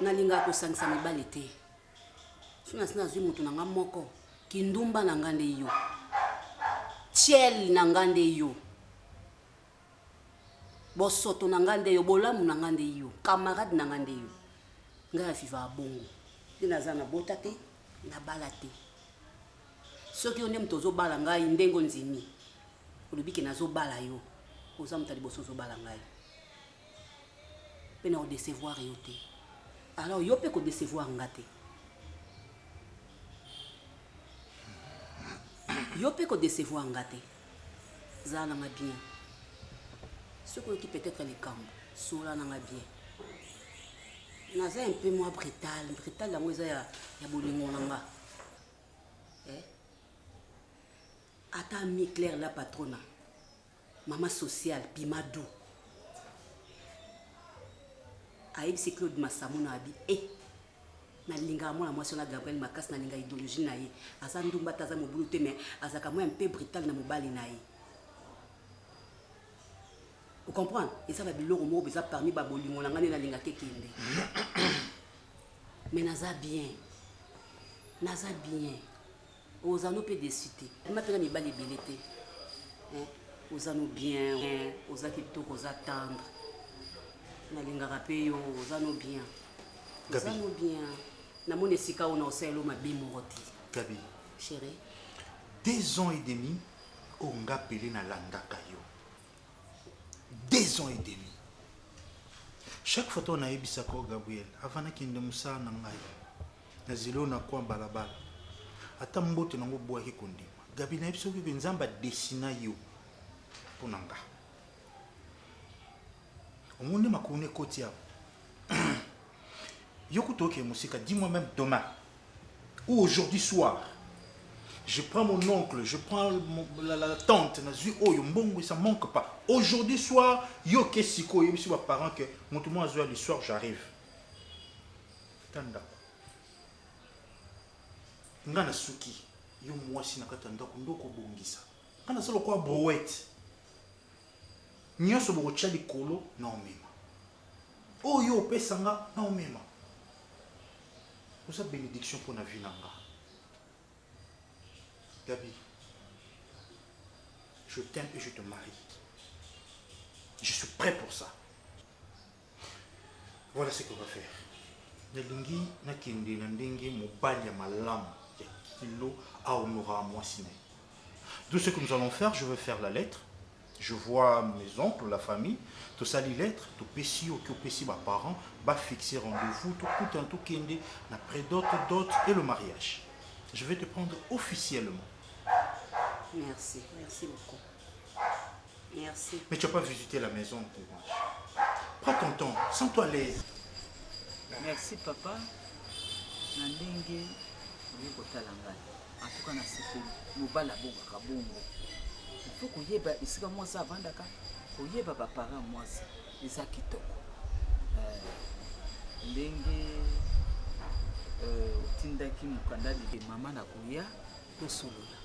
nalingaka kosangisa mibali te. So nasi nazwi moto na nga moko, kindumba na nga nde yo, tiel na nga nde yo, bosoto na nga nde yo, bolamu na nga nde yo, camarade na nga nde yo. Ngai afivaka bongo nde naza na bota te, nabala te. Soki yo nde moto ozobala ngai, ndenge ondimi olobi ke nazobala yo, oza moto ya liboso ozobala ngai mpe na kodécevoir yo te. Alors yo mpe kodécevoir nga te, yo mpe kodécevoir nga te. Zala nanga bien. Soki oyoki peut-être likambo, sola nanga bien. Naza un peu moi brutal, brutal yango eza ya bolingo na nga, eh? Ata mi Claire la patrona, mama sociale Pimadu, ayebisi Claude Masamuna abi e nalingaka mwana mwasi wana Gabriel makasi, nalinga idéologie na ye, aza ndumba te, aza mobulu te, mais azalaka mwa mpe brutal na mobali na ye. Ocomprendre? Eza babiloko moko eza parmi babolingo na ngai nde nalingaka ekende, mais naza bien, naza bien. Oza no mpe déçu te, ma mpe na mibali ebele te. Oza no bien, oza kitoko, oza tendre, nalingaka mpe yo. Oza no bien, oza no bien. Namoni esika oyo na osalelo mabe moko te. Gabi. Chéri. 2 ans et demi oyo nga pele nalandaka yo, 2 ans et demi, chaque fois to nayebisaka o Gabriel avant nakende mosala na ngai, nazeli oyo nakwa balabala, ata mbote nango obwaki kondima. Gabi, nayebi soki ke Nzambe adesina yo mpo na nga. Omoni nde makolo na ekoti awa, yo kuta okende mosika. Dis-moi, même demain ou aujourd'hui soir, je prends mon oncle, je prends la tante, nazwi oyo mbongo, ça manque pas. Aujourd'hui soir, yo ke sikoyo oyebisi baparent ke moto mo azwa, le soir j'arrive ta ndako nga nasuki. Yo mwasi na kati ya ndako nde okobongisa nga, naza lokola brouette, nyonso bokotya likolo na omema oyo opesa nga na omema. Oza bénédiction mpo na vie na nga. Gabi, je t'aime et je te marie. Je suis prêt pour ça. Voilà ce qu'on va faire. Nalingi nakende na ndenge mobali ya malamu ya kilo ahonoraka mwasi na ye. Tout ce que nous allons faire, je vais faire la lettre. Je vois mes oncles, la famille, tosali lettre, topesi oki, opesi baparents, bafixer rendez-vous, tokutana, tokende na pré-dot, dot et le mariage. Je vais te prendre officiellement. Merci, merci beaucoup. Merci. Mais tu n'as pas visité la maison, Prends ton temps, sens-toi à l'aise. Merci papa. Na ndenge oye kotala ngai. En tout cas nasepeli. Mobali abongaka bongo. Il faut koyeba esika mwasi avandaka, koyeba ba parents mwasi eza kitoko. Euh, ndenge euh, otindaki mokanda mama na koya tosolola.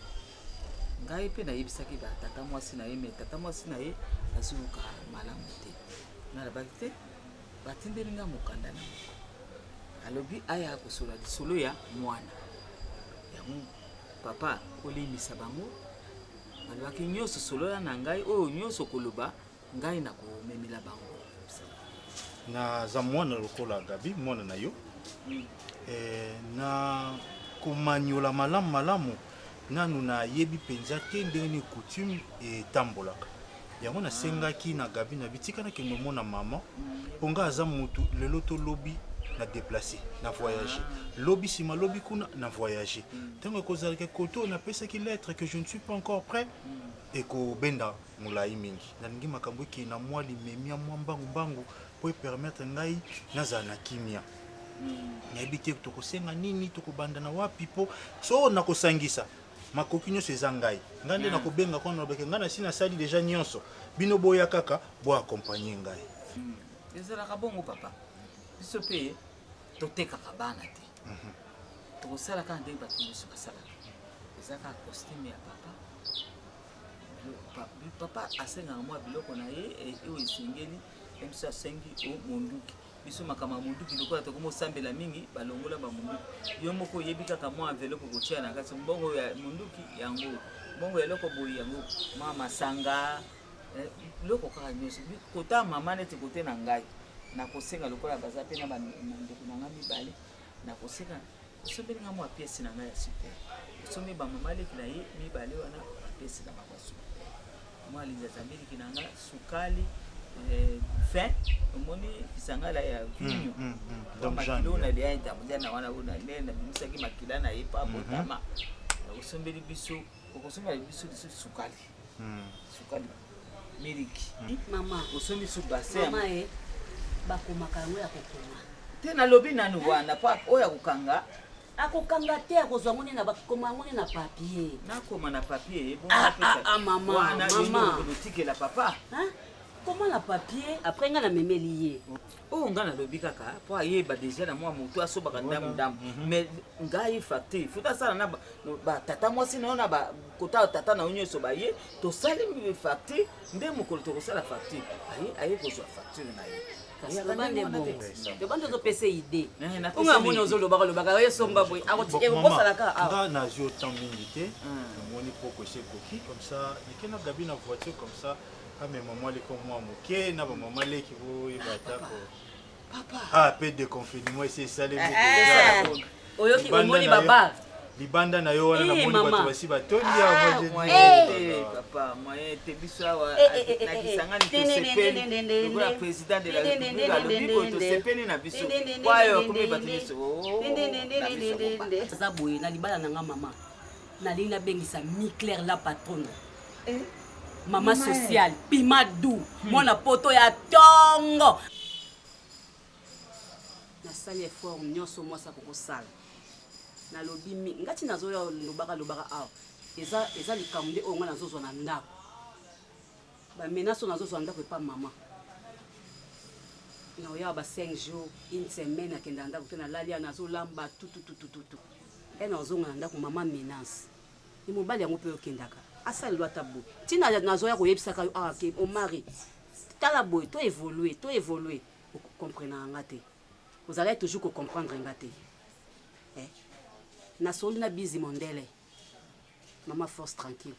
Ngai mpe nayebisaki ba tata mwasi na ye, mais tata mwasi na ye azoyoka malamu te. Ngai nalobaki te, batindeli ngai mokanda na moko. Alobi aya kosolola lisolo ya mwana. Yango papa olimbisa bango, balobaki nyonso solola na ngai, oyo nyonso koloba ngai nakomemela bango. Naza mwana lokola Gabi, mwana na yo. Eh, na komanyola malamu malamu nanu nayebi mpenza te ndenge nini coutume etambolaka. Yango nasengaki na Gabi na bitika nakende omona mama mpo nga aza mutu lelo to lobi na déplacer na voyager lobi sima lobi kuna na voyager ntango ekozalaka koto napesaki lettre que je ne suis pas encore prêt ekobenda molai mingi. Nalingi makambo ekende na mwa limemia, mwa mbangu mbangu mpo e permettre ngai nazala na kimia. Nayebi te tokosenga nini, tokobanda na wapi mpo so nakosangisa makoki nyonso eza ngai. Ngai nde nakobenga kuna nalobeke ngai nasi nasali deja nyonso, bino boya kaka bo accompagner ngai. Ezalaka bongo papa, biso mpe totekaka bana te, tokosala kaka ndenge bato nyonso basalaka. Eza kaka costume ya papa. Papa asengaka mwa biloko na ye oyo esengeli, ye biso asengi o monduki. Biso makambo ya monduki lokola tokomi osambela mingi, balongola ba monduki. Yo moko oyebi kaka mwa enveloppe okotia na kati, mbongo ya monduki yango, mbongo ya eloko boye yango, mwa masanga, biloko kaka nyonso. Kota mama neti kote na ngai, nakosenga lokola baza pe na bandeko na ngai mibale, nakosenga osombeli nga mwa pièce na ngai ya super, osombi ba mama leki na ye mibale wana ba pièce na bango ya super, mwa linzaza miliki na nga, sukali, vin, omoni kisangala ya vinyo, makilo na lia intermédiaire na wana oyo nde nabimisaki makila na ye pa botama, osombeli biso, okosombela biso lisusu sukali, sukali miliki, mama osombi biso bassin, mama e bakomaka yango ya kokoma te, nalobi nanu wana po oyo akokanga akokanga te, akozwa ngo nde na bakoma yango nde na papier, nakoma na papier. Ah, ah, ah, mama, wana mama. otikela papa. Hein? Koma na papier, après nga namemeli ye. Oyo nga nalobi kaka po ayeba deja na mwa motu asobaka ndambu ndambu, mais ngai facture faut asala na batata mwasi na yo na kota tata na yo nyonso baye, tosali facture nde mokolo tokosala facture aye, aye kozwa facture na ye. Kasi Ayaka loba ndenge nde wana te. bongo, loba nde ozopesa idée. Napesa Onga amoni idée. ozolobaka lobaka oyo somba boye, Bon, ekokosala kaka awa. nga nazwi autant mingi te, namoni poko esi ekoki comme ça nake na Gabi na voiture, comme ça amema mwa leko mwa moke na bamama leki boyeba atako ah pe déconfinement esi esalemi déjà. Oyoki, Libanda omoni na yo- babar. libanda na yo wana Eh, namoni mama. bato basi batondi awa, moi je dis, Moyen te oh là là. papa, moyen te. Biso awa Eh, eh, eh, na eh, Kisangani eh. tosepeli lokola président de la république alobi boye, tosepeli na biso kwayo akomi bato nyonso, oh, na biso koba. Aza boye na libala na nga mama, nalingi nabengisa mi Claire la patronne, mama sociale, pima du mwana poto ya ntongo. Nasali effort nyonso mwasi akokosala, nalobi mingi ngati nazoya lobaka lobaka awa, eza likambo nde oyo ngai nazozwa na ndako, bamenace oyo nazozwa na ndako epa mama. Naoya ba 5 jours, une semaine, akenda na ndako te, nalali ya nazolamba tututututu e nazonga na ndako, mama menace e mobali yango mpe okendaka asalelo ata boye. Ntina nazoya koyebisaka yo awa ke omari tala boye, to évolue, to évolue, okomprenaka nga te, ozalaki toujours kocomprendre nga te. Eh, nasoli na bizi mondele, mama force tranquille,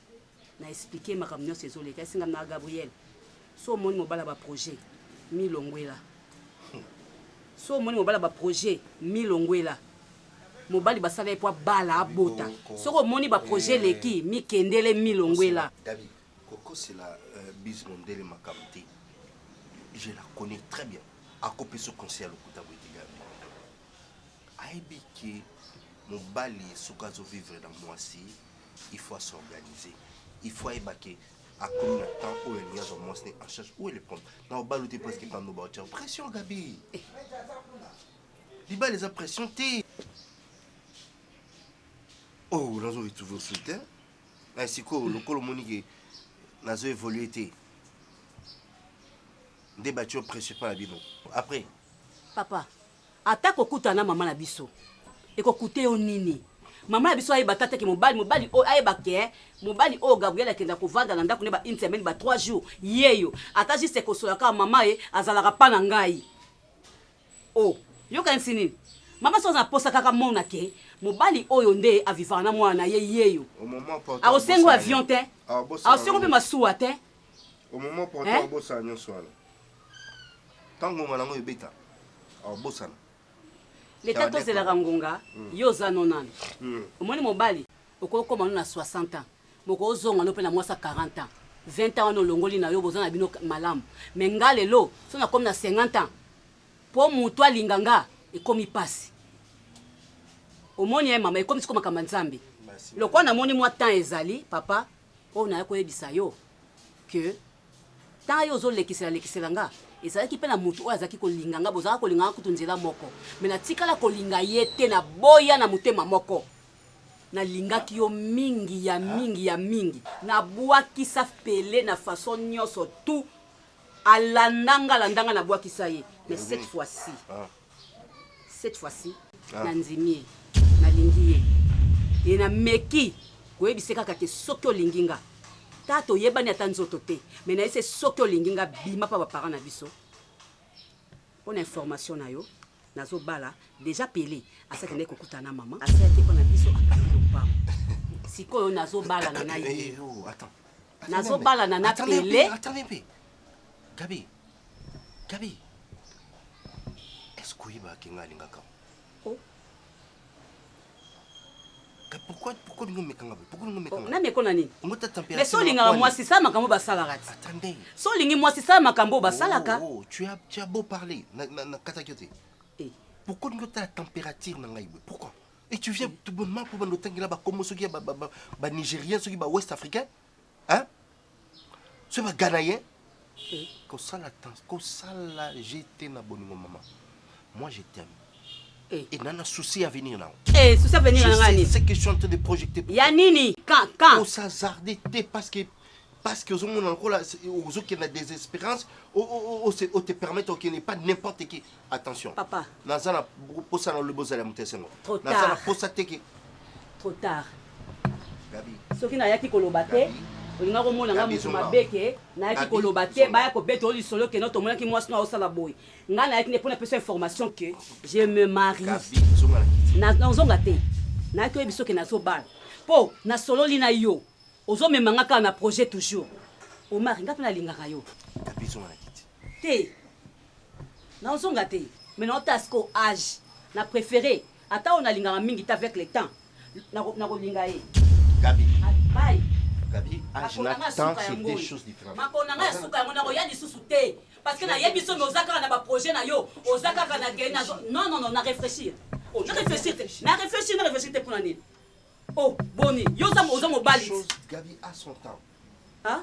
na expliquer makambo nyonso ezoleka esinga na Gabriel. So omoni mobala baprojet milongwela, so omoni mobala baprojet milongwela, mobali basala ye po abala abota, soki omoni baprojet eleki mikendele milongwela. Gabi, kokosela bis mondele makambo te, je la connais très bien. Akopesa conseil ya lokuta boye te. Gabi ayebi ke mobali soki azovivre na mwasi, il faut s'organiser. Il faut ayeba ke akomi na temps oyo alingi azwa mwasi ne en charge. Où est le problème? Na obalo te parce que bando baotia pression Gabi. Libala eza pression te. Oh, nazo retrouver osu te. Na sikoyo lokola omoni ke nazo évoluer te. Nde batio pression pa na bino. Après Papa, ata kokutana na mama na biso ekokute yo nini? Mama na biso ayeba ata te ke mobali mobali oyo ayeba ke mobali oyo Gabriel akenda kovanda na ndako ne ba une semaine ba 3 jours yeyo ata juste kosola kaka mama ye azalaka pa na ngai. Oh, yokanisi nini? Mama soki aza na posa kaka mona ke mobali oyo nde avivaka na mwana na ye yeyo. Akosengo avion te, akosengo mpe masuwa te. Au moment opportun Hein? obosana nyonso wana. Ntango ngonga nango ebeta, obosana. Leta tozelaka ngonga, yo oza no nanu. Omoni mobali, okoki okoma no na 60 ans, moko ozonga no mpe na mwasi ya 40 ans. 20 ans wana olongoli na yo boza na bino malamu. Mais nga lelo, soki nakomi na 50 ans, po mutu alinga nga ekomi pasi. Omoni eh mama, ekomi sikoyo makambo ya Nzambe. Lokola namoni mwa temps ezali, papa, oyo naya koyebisa yo que temps yo ozolekisela lekisela nga ezalaki mpe na motu oyo azalaki kolinga nga, bozalaka kolinga nga kutu nzela moko, mais natikala kolinga ye te, naboya na motema moko. Nalingaki yo mingi ya mingi ya mingi, nabwakisa Pele na façon nyonso tout, alanda nga alanda nga, nabwakisa ye, mais cette fois-ci, cette fois-ci nandimi ye, nalingi ye ye, nameki koyebisa ye kaka ke soki olingi nga, tata oyebani ata nzoto te, mais nayebisi ye soki olingi nga bima pa ba parents na biso. Pona information na yo, nazo bala dejà Pele asi akendaki kokutana na mama, asi ake epa na biso akangi lopango, sikoyo nazo balana na ye, nazo balana na Pele. Attendez un peu. Gabi, Gabi, est-ce que oyebaka ke nga alingaka? Oh. Pourquoi, pourquoi olingi omekanga boye? Pourquoi olingi omekanga? Oh, nameko na nini? Ngo ta température. Mais so olingaka mwasi sala makambo basalaka ti. Attendez. So olingi mwasi sala makambo oyo basalaka. Oh, oh, tu as tu as beau parler. Na na na kataki yo te. Eh. Pourquoi olingi otala température na ngai boye? Pourquoi? Et tu viens tout bonnement pour bando tangela ba kombo soki ya ba ba ba, ba nigérien soki ba ouest africain? Hein? Soki ba ghanéen? Eh. Kosala kosala jete na bolingo maman. Moi je t'aime. Eh. Et nana souci à venir là. Eh, souci à venir Je na sais nini? ce que je suis en train de projeter. Ya nini? Quand quand? Osazarde te parce que parce que ozomona lokola ozokende na désespérance ote permettre okende pas n'importe qui. Attention. Papa. Naza na posa na lobo ozala moto esengo. Trop Naza na tard. posa te ke Trop tard. Gabi. Soki nayaki koloba te, olinga komona nga Gabi, moto zonga. mabe ke nayaki Gabi, koloba te, zonga. baya kobeta yo lisolo ke no tomonaki mwasi no aosala boye. Nga nayaki nde mpo napesa information que je me marie. Gabi, zonga na kiti. Na nazonga te. Nayaki koyebisa yo ke nazobala. Mpo nasololi na yo. Ozomema nga kaka na projet toujours. Omari, nga mpe nalingaka yo. Gabi, zonga na kiti. Te. Nazonga te. Mais naotala sikoyo age. Na préféré ata oyo nalingaka mingi te avec le temps. Nakolinga ye. Gabi. Bye. Gabi, âge na temps, c'est deux choses différentes. Makolo na ngai ya suka yango nakoya lisusu te. Parce que nayebi so mais oza kaka na ba projet na yo, oza kaka na ke na non non non na réfléchir. Oh, na réfléchir te. Na réfléchir, na réfléchir te pona nini? Oh, boni, yo oza oza mobali. Chose, Gabi a son temps. Hein?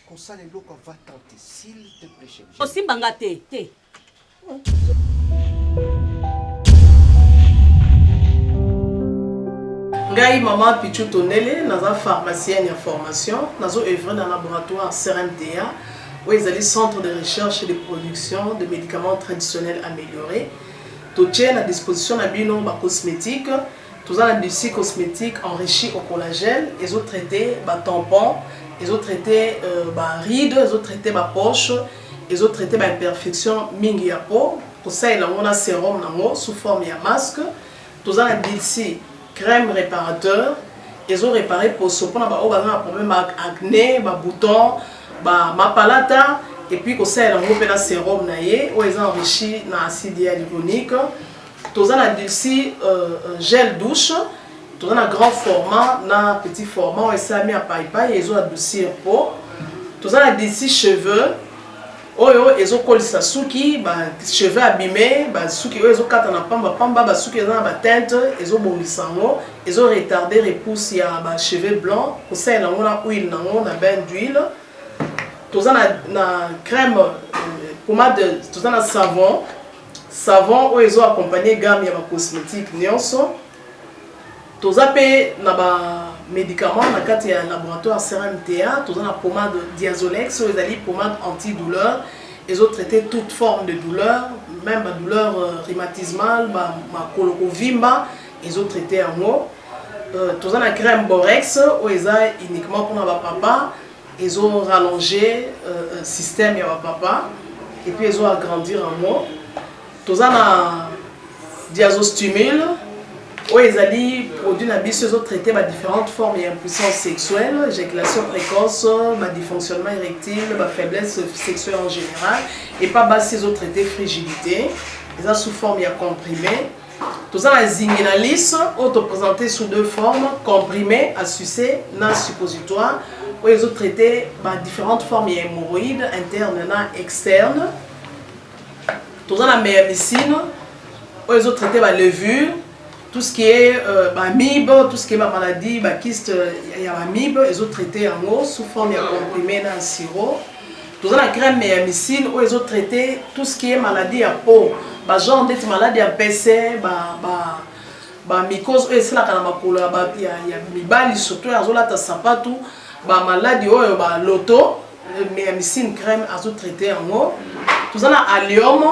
Kosala eloko va tenter, s'il te plaît, chérie. Osimba nga te, te. Ngai maman Pichou Tondele, naza pharmacienne ya formation, nazo œuvrer na laboratoire CRMDA, oyo ezali centre de recherche et de production de médicaments traditionnels améliorés. Totie na disposition na bino ba cosmétiques, toza na Lucie cosmétique enrichi au collagène, ezo traiter ba tampons, ezo traiter ba rides, ezo traiter ba poches, ezo traiter ba imperfections mingi ya peau, kosalela yango na sérum nango sous forme ya masque. Toza na Dulci crème réparateur, ezo réparer poso pona ba oyo baza na problème ya acné, ba boutons, ba mapalata, et puis kosalela yango pe na sérum na ye oyo eza enrichi na acide hyaluronique. Toza na Dulci gel douche, toza na grand format na petit format oyo esalami ya paipai, ezo adoucir peau. Toza na Dulci cheveux. Oyo ezokolisa suki, ba cheveux abime, ba suki oyo ezokatana pamba pamba, ba suki eza na ba teinte, ezobongisa yango, ezo retarder repousse ya ba cheveux blancs, kosalela yango na huile na yango na bain d'huile. Toza na, na crème euh, pommade, toza na savon, savon oyo ezo accompagner gamme ya ba cosmétiques nyonso. Toza pe na ba medicaments na kati ya laboratoire CRMTA, toza na pommade Diazolex oyo ezali pommade anti-douleur, ezo traiter toute forme de douleur, meme ba douleur euh, rhumatismale, ba makolo kovimba, ezo traiter yango. Euh, toza na crème Borex oyo eza uniquement mpona ba papa, ezo rallonger euh, système ya ba papa et puis ezo agrandir yango. Toza na diazostimule oyo ezali produit na biso ezo traiter ba différentes formes ya impuissance sexuelle, éjaculation précoce, ba dysfonctionnement érectile, ba faiblesse sexuelle en général et pas basi ezo traiter frigidité eza sous forme ya comprimé. Toza na zinginalis oyo to présenter sous deux formes, comprimé à sucer na suppositoire oyo ezo traiter ba différentes formes ya hémorroïdes interne na externe. Toza na meyamicine oyo ezo traiter ba levure, tout ce qui est euh, ba amibe, tout ce qui est ba maladie, ba kyste ya ba amibe ezo traiter yango sous forme ya comprimé na sirop. Toza na crème meyamicine oyo ezo traiter tout ce qui est maladie ya peau, ba genre ndeti maladie ya mpese, ba ba ba mycose oyo esalaka na makolo ya, ba, ya, ya mibali surtout azolata sapatu, ba maladie oyo ba loto Meyamicine crème azo traiter yango. Toza na allium,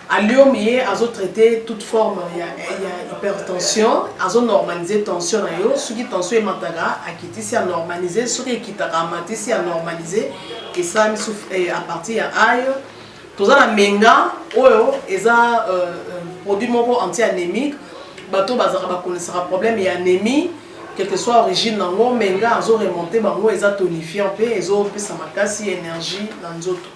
allium ye azo traiter toute forme ya, ya hypertension, azo normaliser tension na yo. Soki tension emataka akitisi a normaliser, soki ekitaka amatisi a normaliser. Esalami sous eh, à partir ya ail. Toza na menga oyo eza euh, euh produit moko anti-anémique. Bato bazalaka bakonisaka problème ya anémie quelque soit origine nango menga azo remonter bango eza tonifiant pe ezo pesa makasi energie na nzoto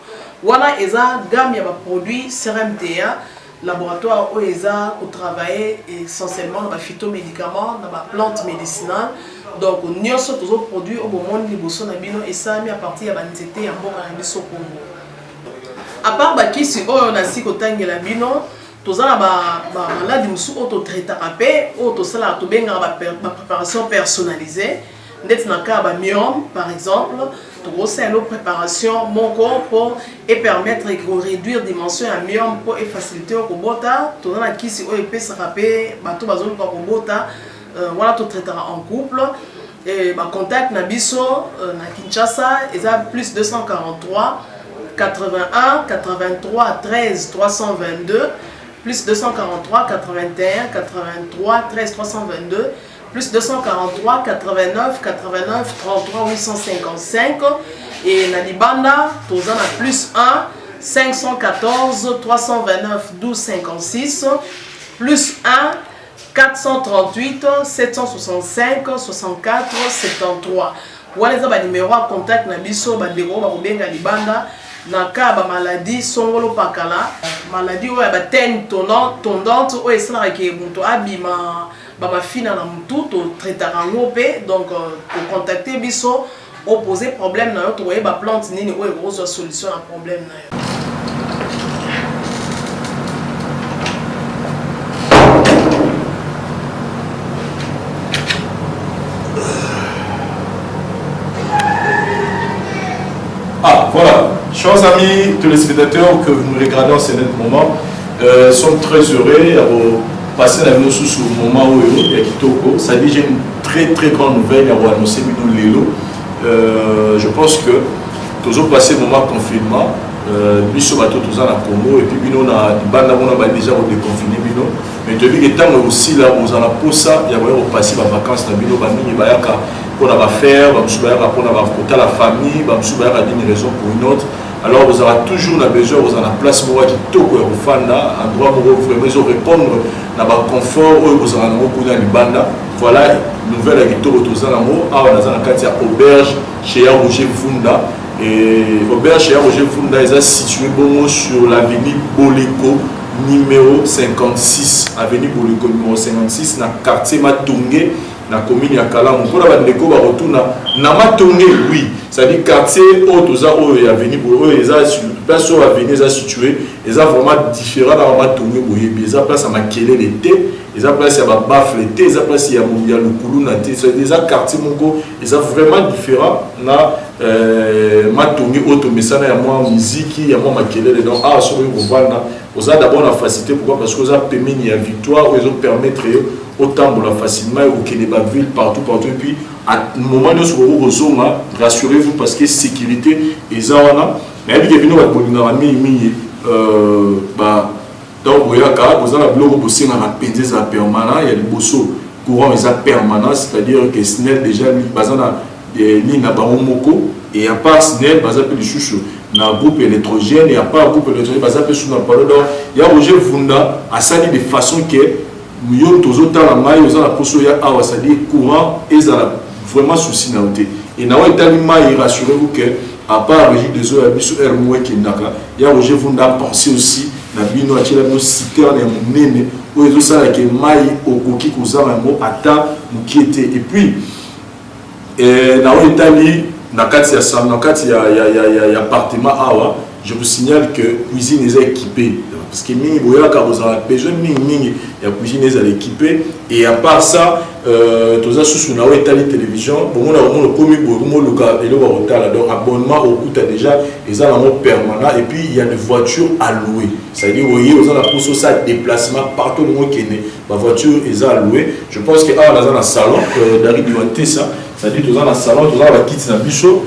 wana eza gamme ya ba produits CRMTA laboratoire oyo eza ko travailler essentiellement na ba phytomédicaments na ba plantes médicinales donc nyonso tozo produit oyo bomoni liboso na bino esalami à partir ya ba nzete ya mboka na biso Congo à part bakisi oyo nasi kotangela bino Toza na ba ba maladi mosusu oyo to traitaka pe oyo tosalaka tobengaka ba ba preparation personnalisee ndeti na cas ya ba myome par exemple tokosalela yo preparation moko po e permettre ko reduire dimension ya myome po e faciliter yo kobota. Toza na kisi oyo epesaka pe bato bazoluka kobota wana to traitaka en couple. Ba contact na biso na Kinshasa eza plus 243 81 83 13 322 plus 243 81 83 13 322 plus 243 89 89 33 855 et na libanda toza na plus 1 514 329 12 56 plus 1 438 765 64 73 wana eza ba numero ya contact na biso bandeko oyo bakobenga libanda na cas ya ba maladie songolo pakala maladie oyo ya ba teigne tondante oyo esalaka ke moto abima ba mafina na mutu totraitaka yango mpe donc kocontacte biso opose problème na yo tokoyeba plante nini oyo ekokozwa solution na problème na yo. Ah, voilà. Chers amis téléspectateurs que vous nous regardez en ce net moment, euh, sommes très heureux à passer la nous sous moment où il y a Kitoko. Ça dit, j'ai une très très grande nouvelle à annoncer bino lelo. Euh, je pense que toujours passé moment confinement euh, biso bato toza na Congo et puis bino na libanda kuna ba déjà ko déconfiner bino mais toyebi ke ntango ekosila bozala na posa ya koya kopase ba vacances na bino bamingi bayaka mpona bafaire bamosusu bayaka mpona kotala famille bamosusu bayaka d'une raison pour une autre alors bozalaka toujours na besoin kozala na place moko ya kitoko ya kofanda endroit moko vraiment ezo répondre na baconfort oyo bozalaka nango kuna libanda voilà nouvelle ya kitoko toza nango awa naza na kati ya auberge chez ya roger funda et auberge chez ya roger funda eza situé bongo sur l'avenue boleko numéro 56 avenue boleko numéro 56 na quartier matonge. na commune ya Kalamu. Mpona bandeko bakotuna na Matonge, oui, c'est-à-dire quartier oyo toza oyo ya avenue boye, oyo eza place oyo avenue eza situé, eza vraiment différent na Matonge. Boyebi, eza place ya makelele te, eza place ya babaffle te, eza place ya lukuluna te. Eza quartier moko eza vraiment différent na Matonge oyo tomesana ya mwa miziki, ya mwa makelele. Donc awa soki oyi kovanda, oza d'abord na facilité. Pourquoi? Parce que oza pembeni ya Victoire oyo ezopermettre yo otambola facilement, okende baville partout partout. Et puis à moment nyonso koki kozonga, rassurez-vous, parce que sécurité eza wana. Nayebi ke bino bato bolingaka mingimingi ba ntango boyaka, boza na biloko bosengaka mpenza ezala permanent. Ya liboso, courant eza permanent, c'est-à-dire que SNEL déjà baza na ligne na bango moko. Et à part SNEL, baza mpe lisusu na groupe électrogène. Et à part groupe électrogène, baza mpe su na palo. Donc ya Roger Vunda asali de façon ke yo tozotala ngai, oza na poso ya awa, c'est-à-dire courant ezala vraiment souci na yo te. Et na oyo etali mai, rassurez-vous que à part Régie des eaux ya biso, aire mo ekendaka, ya Roger Vunda pense aussi na bino, atiela bino citerne ya monene oyo ezosalaka mai, okoki kozala yango ata mokie te. Et puis na oyo etali na kati ya na kati ya appartement awa, je vous signale que cuisine eza équipée, parce que mingi boyaka bozala besoin mingimingi ya cuisine ezala équipée. Et à part ça, toza susu na oyo etali télévision. Bomona, komona okomi boye, komoluka eloko ya kotala. Donc abonnement okuta déjà eza nango permanent. Et puis il y a des voitures à louer, c'est-à-dire oye oza na mposa osala déplacement partout olingo okende, bavoiture eza à louer. Je pense que awa naza na salon Dari Diwantesa, c'est-à-dire toza na salon, toza na bakiti na biso.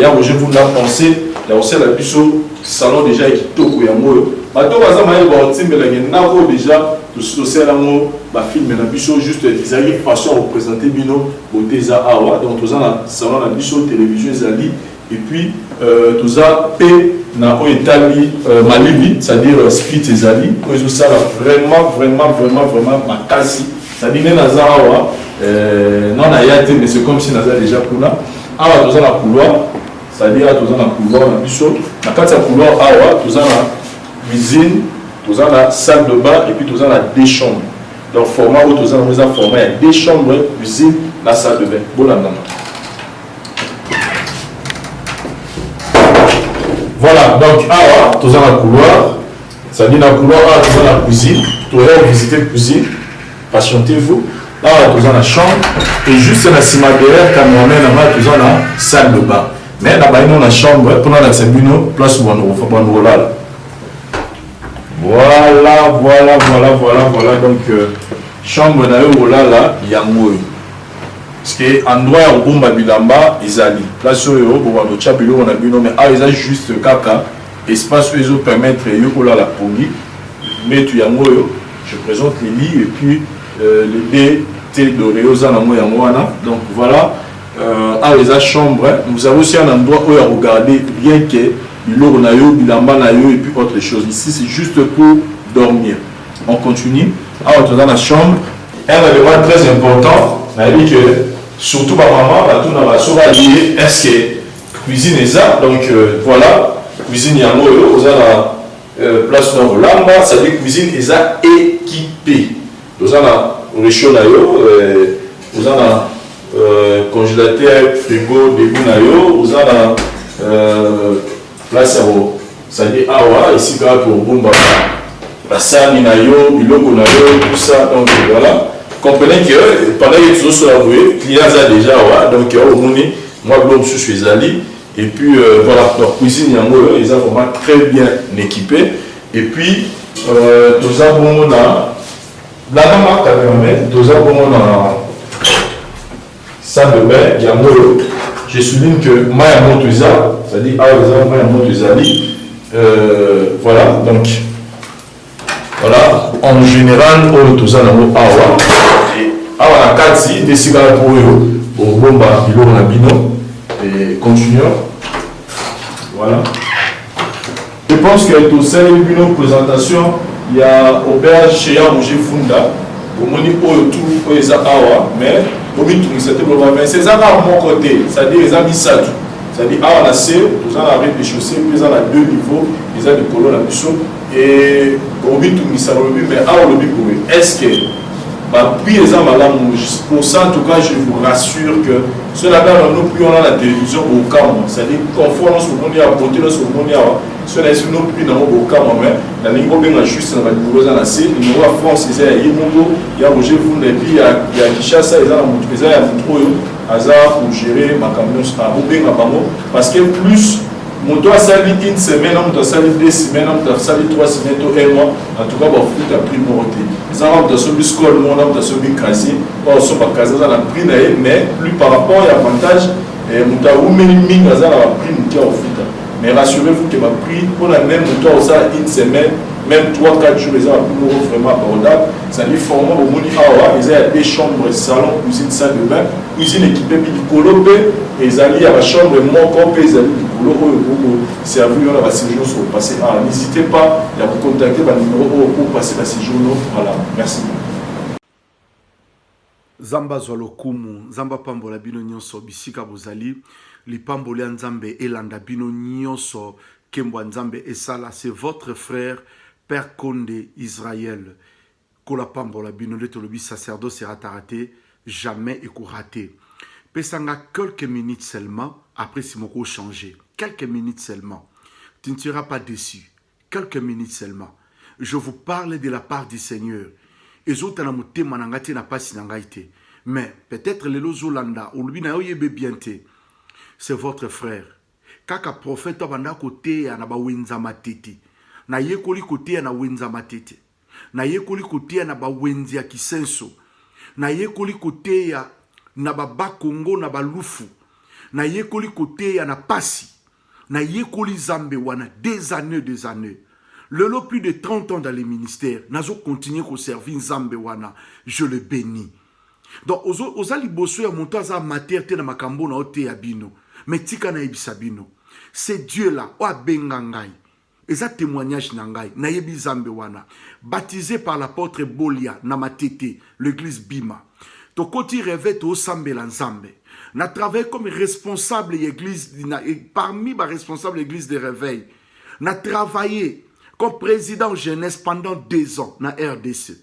Ya Roger Vunda pensé ya kosala biso salon déjà ya kitoko. Yango oyo bato baza mayele bakotimbelaki ndako oyo déjà tosala yango bafilme na biso, juste ezalaki façon ya koprésente bino beauté eza awa. Donc toza na salon na biso, télévision ezali. Et puis toza mpe na oyo etali malili, c'est-à-dire split ezali oyo ezosala vraiment vraiment vraiment vraiment makasi. C'est-à-dire nde naza awa, non, naya te, mais c'est comme si naza déjà kuna. Awa toza na couloir, c'est-à-dire awa toza na couloir na biso. Na kati ya couloir awa toza na cuisine, toza na salle de bain et puis toza na deux chambres. Donc format oyo toza nango eza format ya deux chambres, cuisine na salle de bain. Bolandanga. Voilà, donc awa toza na couloir, c'est-à-dire na couloir awa toza na cuisine. Toya visiter cuisine, patientez-vous. Awa toza na chambre et juste na nsima, derrière cameraman na ngai, toza na salle de bain. Mais na bayino na chambre mpona nalakisa bino place bando kolala. Voilà, voilà, voilà, voilà, voilà. Donc chambre na yo kolala yango oyo, parce que endroit ya kobomba bilamba ezali place oyo bobanda otya biloko na bino. Mais awa eza juste kaka espace oyo ezopermettre yo kolala pongi. Mbetu yango oyo, je présente les lits et puis les deux thé doré oza nango yango wana. Donc voilà, awa eza chambre. Vous avez aussi un endroit oyo ya kogarder rien que biloko na yo, bilamba na yo et puis autre chose. Ici, c'est juste pour dormir. On continue. Awa toza na chambre. Un élément très important, nayebi que surtout bamama batunaka soki aye, est ce que cuisine eza? Donc voilà, cuisine yango oyo, oza na place na kolamba, c'est-à-dire cuisine eza équipé. Toza na réchaud na yo, oza na congélateur, frigo debout na yo, oza na place ya, c'est-à-dire awa esika wapi obomba basani na yo, biloko na yo, tout ça. Donc voilà, comprenez que pendant que tozosola boye, client aza déjà awa. Donc omoni mwa biloko mosusu ezali. Et puis voilà, donc cuisine yango oyo eza vraiment très bien équipé. Et puis toza bongo na landanga cameraman, toza bongo na salle de bain yango oyo. Je souligne que mai ya moto eza, c'est-à-dire awa eza mai ya moto ezali. Voilà, donc voilà, en général oyo toza nango awa. Awa na kati nde esika wapi oyo bobomba biloko na bino. Et continuons. Voilà, je pense que tosaleli bino présentation ya auberge chez ya Roger Funda. Bomoni oyo tout oyo eza awa, mais bomitungisa te, boloba 26 eza kaka moko te, c'est-à-dire eza misato. C'est-à-dire awa na se toza na rez-de-chaussée mpe eza na deux niveaux, eza likolo na biso. E bomitungisa, bolobi mais awa olobi boye, est ce que Ba prix eza malamu pour ça en tout cas je vous rassure que soki na bana no prix wana na télévision bokamwa, c'est-à-dire confort nyonso bomoni awa, beauté nyonso bomoni awa, soki nayesi no prix nango bokamwa. Mais nalingi bobenga juste na banimero eza na se. Nimero ya France eza ya ye moko ya Roger Vunda, et puis ya Kinshasa eza na motu, eza ya motu oyo aza kogérer makambo nyonso. Bobenga bango parce que plus moto asali une semaine na moto asali 2 semaines na moto asali 3 semaines to un mois, en tout cas bafuta prix moko te. Eza kaka moto asombi Skol moko na moto asombi casier. Oyo asomba casier aza na prix na ye, mais plus par rapport ya avantage, moto awumeli mingi aza na baprix moke ya kofuta. Mais rassurez-vous que baprix mpona même moto akosala une semaine, même 3 4 jours, eza baprix moko vraiment abordable. C'est-à-dire format bomoni awa eza ya deux chambres, salon, cuisine, salle de bain, cuisine équipée. Mpe likolo mpe ezali ya bachambre moko mpe ezali likolo oyo kokoservir yo na baséjour nyonso opasser awa. N'hésitez pas ya kocontacter banimero oyo po passer baséjour no. Voilà, merci. Nzambe azwa lokumu, Nzambe apambola bino nyonso bisika bozali. Lipamboli ya Nzambe elanda bino nyonso, nkembo ya Nzambe esala. C'est votre frère, Père Konde Israël. Kola pambola bino. Nde tolobi, sacerdoce erataka te, jamais ekorater. Pesanga quelques minutes seulement, après si moko changer, quelques minutes seulement, tu ne seras pas déçu. Quelques minutes seulement, je vous parle de la part du Seigneur. Ezota na motema na ngai te, na pasi na ngai te, mais peut-être lelo ozolanda, olobi na yo oyebe bien te. C'est votre frère kaka, prophète abanda koteya na bawenza Matete. Nayekoli koteya na wenza Matete, nayekoli koteya na bawenzi ya Kisenso, nayekoli koteya na babakongo, na balufu, nayekoli koteya na pasi, nayekoli Nzambe wana des années, des années. Lelo plus de 30 ans dans les ministères, nazocontinuer koservir Nzambe wana, je le bénis. Donc oza liboso ya moto aza amateur te na makambo na oteya bino. Mais tika nayebisa bino, c'est Dieu là oyo abenga ngai. Eza témoignage na ngai, nayebi Nzambe wana. Baptisé par l'apôtre Bolia na Matete, l'église Bima. Tokoti réveil, toosambela Nzambe. Na travaillé comme responsable ya église, parmi baresponsable église de réveil. Na travaillé comme président jeunesse pendant 2 ans na RDC.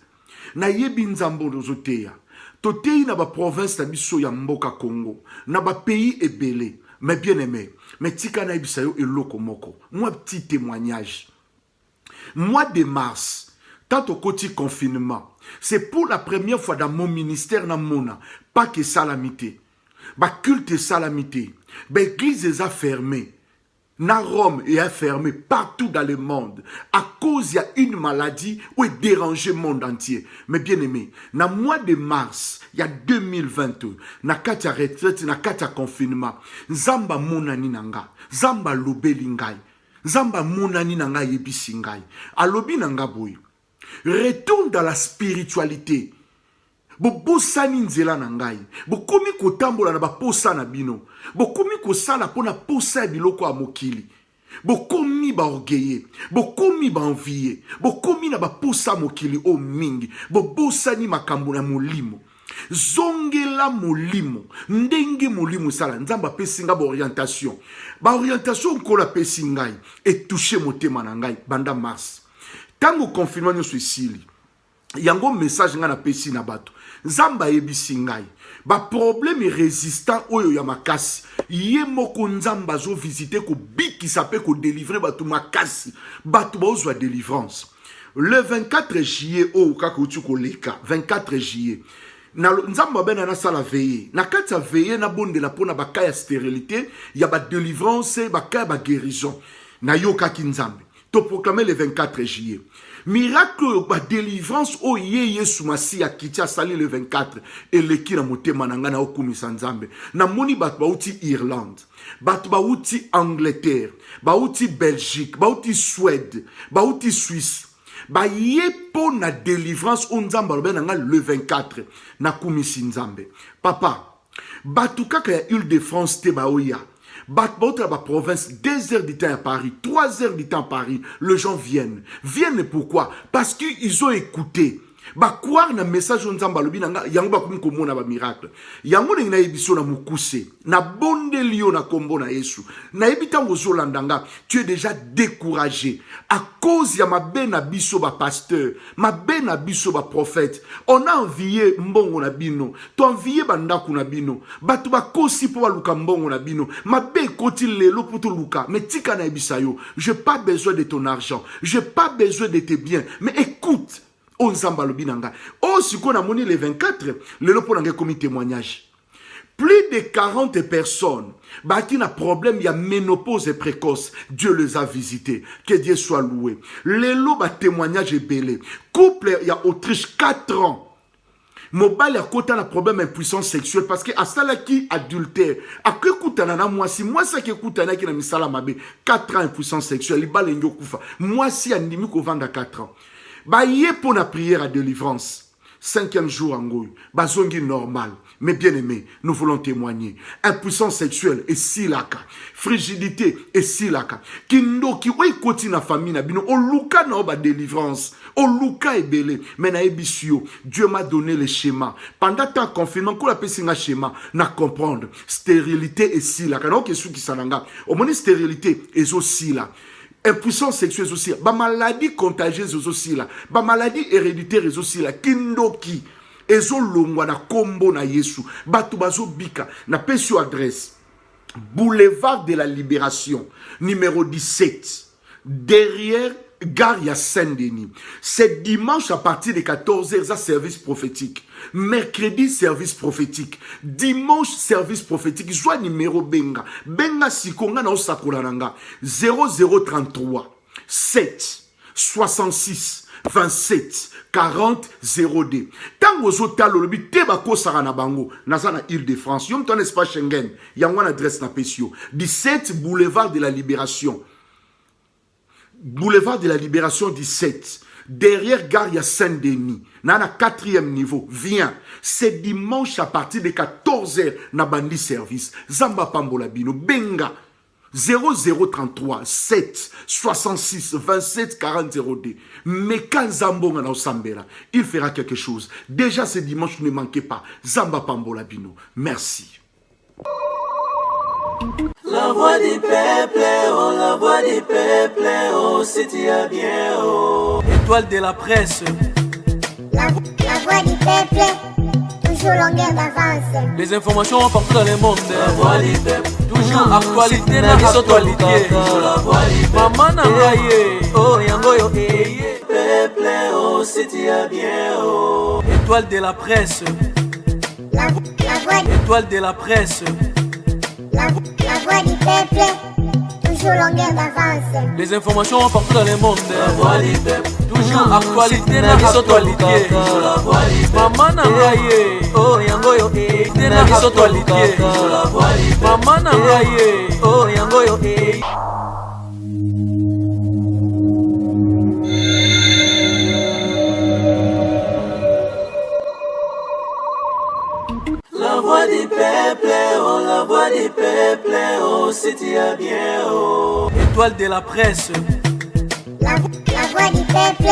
Nayebi Nzambe oyo ozoteya. Toteyi na baprovince na biso ya mboka Congo, na bapays ebele. Mais bien aimé, mais tika nayebisa yo eloko moko, mwa petit témoignage. Mois de mars, tant tokoti confinement, c'est pour la première fois dans mon ministère namona Pâques esalami te, baculte esalami te, baéglise eza fermé na Rome et est fermé partout dans le monde à cause il y a une maladie où est dérangé le monde entier. Mais bien aimé, na mois de mars, il y a 2022, na kati ya retraite, na kati ya confinement, Nzambe amonani na nga, Nzambe alobeli ngai, Nzambe amonani na ngai, ayebisi ngai, alobi na nga boye: retourne dans la spiritualité. Bobosani nzela na ngai, bokomi kotambola na baposa na bino, bokomi kosala mpo na posa ya biloko ya mokili, bokomi baorgueilleux, bokomi baenvieux, bokomi na baposa ya mokili oyo mingi, bobosani makambo na molimo. Zongela molimo, ndenge molimo esala. Nzambe apesi ngai baorientation, baorientation Nkolo apesi ngai etoucher motema na ngai banda mars, ntango confinement nyonso esili. Yango message ngai napesi na bato. Nzambe ayebisi ngai baproblème résistant oyo ya makasi, ye moko Nzambe azovisiter kobikisa mpe kodélivrer bato makasi, bato baozwa délivrance. Le 24 juillet oyo kaka outi koleka, 24 juillet, na Nzambe abena nasala veillée. Na kati ya veillée, nabondela mpona bacas ya stérilité, ya badélivrance, bacas ya baguérison. Nayokaki Nzambe, toproclamer le 24 juillet miracle oyo, badélivrance oyo ye Yesu Masiya akiti asali le 24, eleki na motema na ngai. Naokumisa Nzambe. Namoni bato bauti Irlande, bato bauti Angleterre, bauti Belgique, bauti Suède, bauti Suisse, baye mpo na délivrance oyo Nzambe alobi na ngai le 24. Nakumisi Nzambe. Papa, bato kaka ya Ile de France te baoya, bato bautala baprovince. 2 heures du temps à Paris, 3 heures du temps à Paris, les gens viennent. Viennent pourquoi? Parce qu'ils ont écouté, bacroire na message oyo Nzambe alobi na ngai. Yango bakomi komona bamiracle. Yango ndenge nayebi so na mokuse, nabondeli. Nabondeli yo na kombo na Yesu. Nayebi ntango ozolanda nga, tu es déjà découragé à cause ya mabe na biso ba pasteur, mabe na biso ba prophète. On a envié mbongo na bino, to envié ba ndako na bino. Bato bakosi mpo baluka mbongo na bino. Mabe ekoti lelo mpo toluka. Mais tika nayebisa yo, j'ai pas besoin de ton argent, j'ai pas besoin de tes biens. Mais écoute, oyo Nzambe alobi na ngai. Oyo sikoyo namoni le 24, lelo mpo na ngai ekomi témoignage. Plus de 40 personnes baki na problème ya ménopause précoce. Dieu les a visités. Que Dieu soit loué. Lelo ba témoignage ebele. Couple ya Autriche 4 ans. Mobali akota na problème impuissance sexuelle parce que asalaki adultère. Akekutana na mwasi, mwasi akekutanaki na misala mabe. 4 ans impuissance sexuelle, libala engi okufa. Mwasi andimi kovanda 4 ans. Baye mpo na prière ya délivrance. Cinquième jour yango oyo bazongi normal. Mais bien aimé, nous voulons témoigner. Impuissance sexuelle esilaka, frigidité esilaka, kindoki oyo ekoti na famille na bino, oluka na yo ba délivrance, oluka ebele. Mais nayebisi yo, Dieu m'a donné le schéma pendant temps confinement. Nkolo apesi nga schéma na comprendre. Stérilité esilaka, naoki esukisa na nga. Omoni, stérilité ezosila, impuissance sexuelle ezosila, bamaladie contagieuse ezosila, bamaladie héréditaire ezosila, kindoki ezolongwa na kombo na Yesu. Bato bazobika. Napesi yo adresse: boulevard de la Libération numéro 17, derrière gare ya Saint-Denis. C'est dimanche à partir de 14h, eza service prophétique. Mercredi, service prophétique. Dimanche, service prophétique. Zwa numéro, benga. Benga siko nga na osakola na nga. 0033 7 66 27 40 02. Ntango ozotala, olobi te bakosaka na bango. Naza na Ile de France. Yo moto wana, espace Schengen. Yango wana adresse napesi yo. 17 boulevard de la Libération. Boulevard de la Libération 17. Derrière gare ya Saint-Denis. Na quatrième niveau. Viens. C'est dimanche à partir de 14h na bandi service. Nzambe apambola bino. Benga. 0033 7 66 27 40 02. Mais quand Nzambe na osambela, il fera quelque chose. Déjà ce dimanche, ne manquez pas. Nzambe apambola bino. Merci. La voix du peuple, oh, la voix du peuple, oh, si tu as bien, oh. Étoile de la presse. La voix du peuple, toujours longueur d'avance. Les informations partout dans le monde. La voix du peuple, Toujours actualité na actualité. La voix du peuple. Mama na ngai ye. Oh, yango yo, eh, eh. Peuple, oh, si tu as bien, oh. Étoile de la presse. La voix, Étoile de la presse. La voix du peuple, toujours longueur d'avance. Les informations partout dans le monde. La voix du peuple, Toujours actualité na actualité. La voix du peuple. Mama na ngai ye. Oh, yango yo, eh, Te na actualité. La voix du peuple. Mama na ngai ye. Oh, yango yo, eh. La voix du peuple, oh, la voix du peuple, oh, si tu as bien, oh. Étoile de la presse. La voix du peuple,